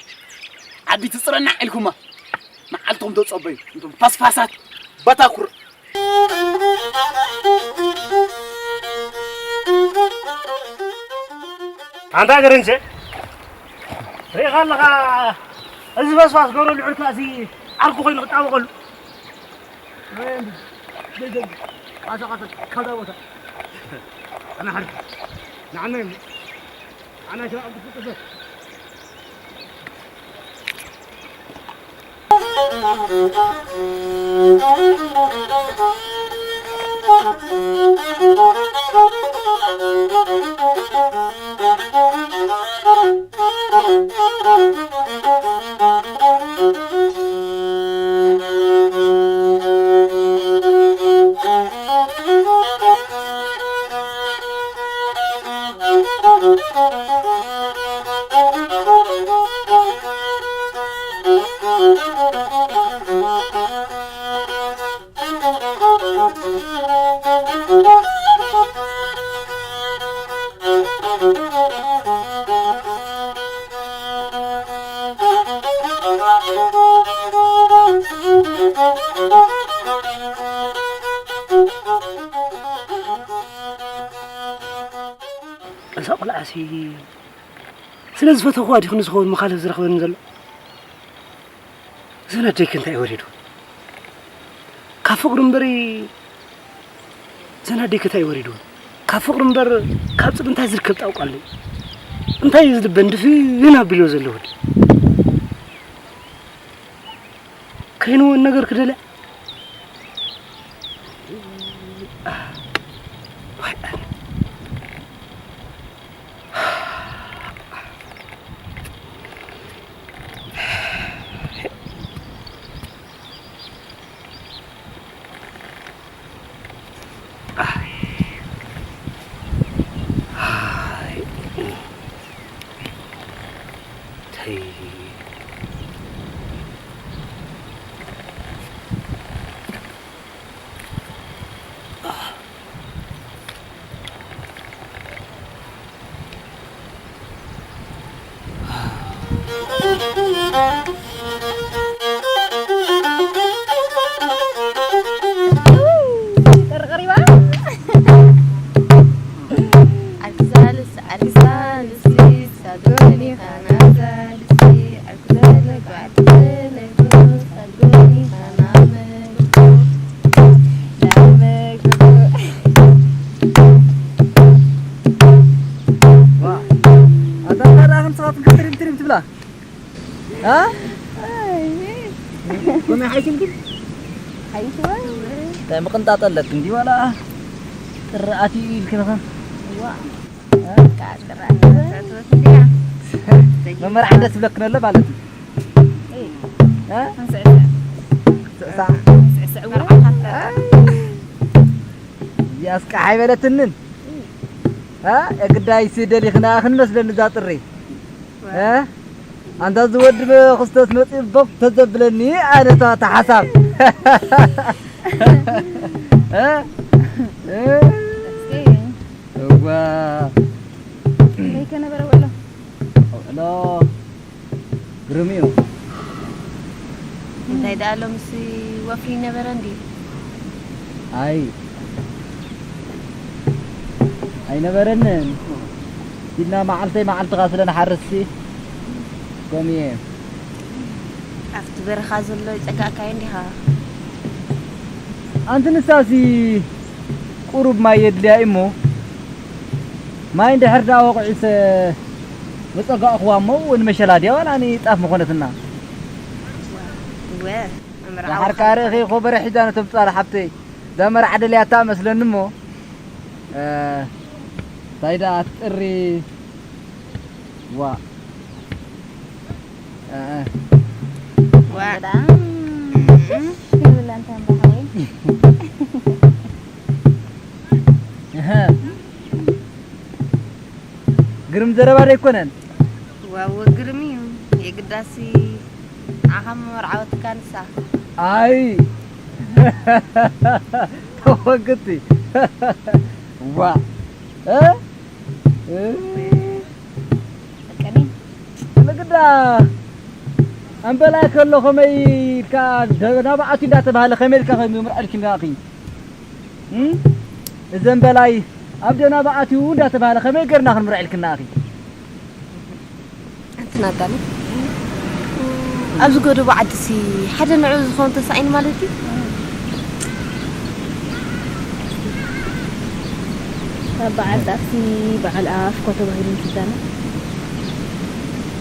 ዓዲ ትጽረና ኢልኩማ። መዓልትኹም ተጸበዩ። እንቱም ፋስፋሳት በታኩር። ኣንታ ገረንቸ፣ ርኢኻ ኣለኻ፣ እዚ ፈስፋስ ገብረ ልዑል ከኣ እዚ ዓርኩ ኮይኑ ክጣበቐሉ። ኣታ፣ ኣታ፣ ካብዛ ቦታ። ኣና ሓር። ንዓና እዩ። ኣና ሸራ ኣብ ትፍቅሰ። እዛ ቆልዓሲ ስለ ዝፈተኽዋ ዲኹ ንዝኸውን መኻልፍ ዝረኽበኒ ዘሎ? እዘን ኣደይከ እንታይ ወሪድወን? ካብ ፍቕሪ እምበር፣ እዘን ኣደይከ እንታይ ወሪድወን? ካብ ፍቕሪ እምበር ካብ ጽልኢ እንታይ ዝርከብ ጣውቃለይ? እንታይ እዩ ዝልበን ድፍን ኣቢልዎ ዘሎ ወዲ? ከይንወን ነገር ክደልያ? ኣታ ደኣ ንስኻትኩም ትሪም ትሪም ትብላ? እ? ኣይ። ኮነ ሓይሽልኪ? ሓይሽዋ? እንታይ ምቕንጣጥ ኣለክ እንዲ ዋላ? ጥራኣት ኢልክንኸ? ዋ። እ? መመርሓ ደስ ዝብለክን ኣሎ ማለት እዩ። እ? ስዕሳዕ። ስዕሳዕ። ስዕሳዕ። እዚኣስ ቃሕ ኣይበለትንን። እ? የግዳይሲ ደሊኽና ክንመስለኒ እዛ ጥሪ። እ? ኣንታ እዚ ወዲ ብክስተት መፂኡ ቦክ ተዘብለኒ ኣይነታ ተሓሳብ። እ? እ? እዋ። ከመይ ከ ነበረ ውዕሎ? ውዕሎ ግሩም እዩ። እንታይ ደኣ ሎምስ ወፍሪ ነበረ እንድዩ? ኣይ፣ ኣይነበረንን። ኢልና መዓልተይ መዓልትኻ ስለ ንሓርስሲ፣ ከምኡ እየ። ኣብቲ በረኻ ዘሎ ይጸጋእካዮ እንዲኻ? ኣንቲ ንሳሲ ቁሩብ ማይ የድልያ እሞ፣ ማይ እንድሕር ደኣ ወቕዒሰ መጸጋእኽዋ እሞ፣ እውን መሸላ ድያ ዋላ ንጣፍ ምኾነትና። እወ፣ መምርዓዊ ደሓር ከኣ ርኢኺ እኮ በረ ሒዛ ነቶም ጻል ሓብተይ፣ እዛ መርዓ ደልያታ መስለኒ እሞ፣ እ፣ እንታይ ደኣ ትጥሪ፣ ዋ። እ፣ እ። ዋ። ደኣ፣ ሽሽ ይብል ኣንታ እምባ ሓወይ። እህ። ግርም ዘረባ ዶ ኣይኮነን? ዋው፣ ግርም እዩ። የግዳሲ ንዓኻ መርዓወትካ ንሳ። ኣይ። ተወግቲ። ዋ። እ? እ? ቀኒ። ንግዳ። ኣምበላይ ከሎ ከመይ ኢልካ ደ-፣ ናብኣቱ እንዳተባሃለ ከመይ ኢልካ ከመይ ምርዓልኪ እንዳኣኺ? እም? እዘን በላይ ኣብ ደናባ ኣትዩ እንዳተባሃለ ከመይ ገርና ክንምርዐልክና ኣኺ? ኣንቲ ናታሊ፣ ኣብዚ ጎደቦ ዓድሲ ሓደ ንዑ ዝኾን ተሳኢኑ ማለት እዩ? ኣብ በዓል ጣፍሲ በዓል ኣፍ እኮ ተባሂሉ እንትዛነ።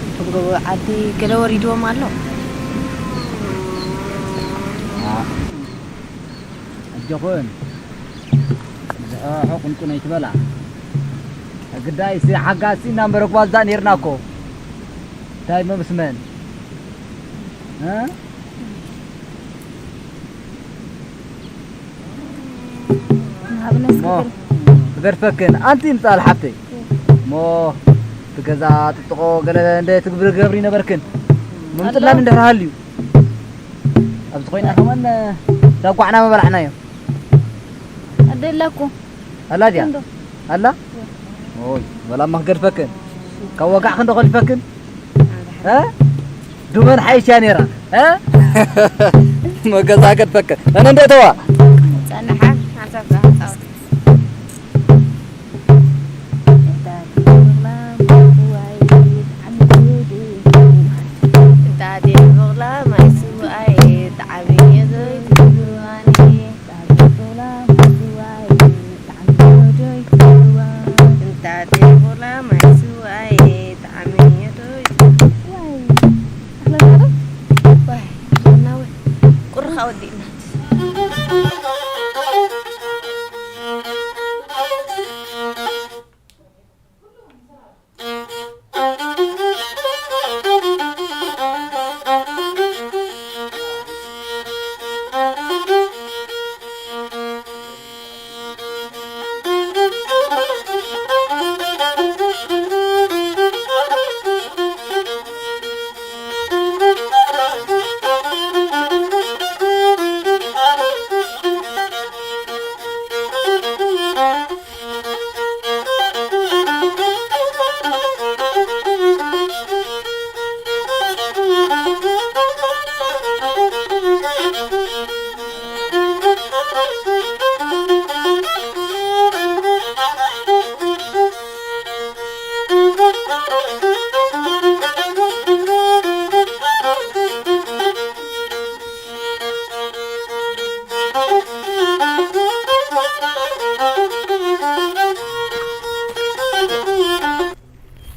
እቶም ጎቦ ዓዲ ገለ ወሪድዎም ኣሎ። ኣጆኹን፣ ዝሕሖ ቁንቁን ኣይትበላ። ግዳይሲ ሓጋዚ ኢና እምበር ጓዛ ኔርና እኮ። እንታይ እሞ ምስ መን? እ? ንሃብነስ እሞ ክብል። ክገድፈክን። ኣንቲ ምጻል ሓብተይ። እሞ እቲ ገዛ ጥጥቖ ገለ እንደ ትግብሪ ገብሪ ነበርክን። ምምጽላን ኣለዎ። እንድሕር ሃልዩ። ኣብዚ ኮይና ከማን ዳጓዕና ምበላዕናዮ። ኣደላኩ። ኣላ ድያ? እንዶ። ኣላ? ወይ፣ ወላ እማ ክገድፈክን። ካብ ወጋዕ ክንዶ ከሊፈክን? እ? ዱመን ሓይሽ እያ ነይራ። እ? መገዛ ገድፈክን። ኣነ እንደ ተዋ። ጸንሓ፣ ሓንሳብ ከኣ ጻውት። እንታዴ ብቕላ ማይ ስውኣይ ጣዕሚ የዶይ ትብሉዋኒ። እንታዴ ብቕላ ማይ ስውኣይ ጣዕሚ የዶይ ትብሉዋኒ። ዋይ፣ ዋይ፣ ቁርኻ ወዲእና።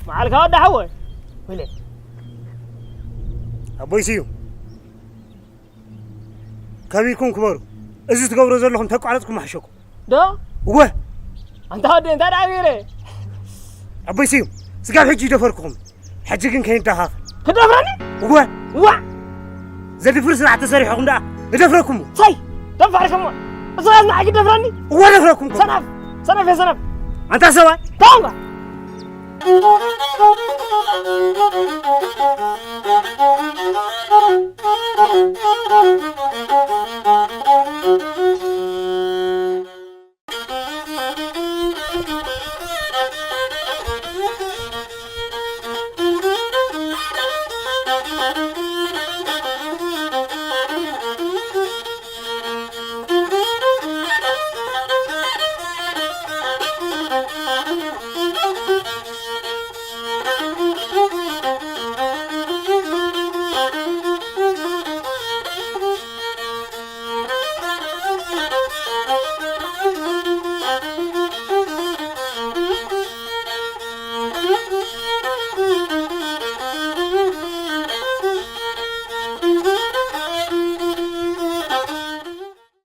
መዓልካ ወዲ ሓወይ። ወይለ። ኣቦይ ስዩም፣ ከቢድኩም ክበሩ። እዚ ትገብሮ ዘለኹም ተቋረጽኩም ምሓሸኩም። ዶ? እወ። ኣንታ ወዲ፣ እንታይ ደኣ ገይረ? ኣቦይ ስዩም፣ ስጋብ ሕጂ ይደፈርኩኹም። ሕጂ ግን ከይንዳኻኽ። ክደፍረኒ? እወ። ዋ! ዘድፍር ስራሕ ተሰሪሕኹም ደኣ እደፍረኩም። ሳይ! ደፋርኩም። እስኻስ ንዓይ ክደፍረኒ? እወ፣ ደፍረኩም። ሰነፍ! ሰነፍ እየ፣ ሰነፍ! ኣንታ ሰብኣይ! ታንጋ!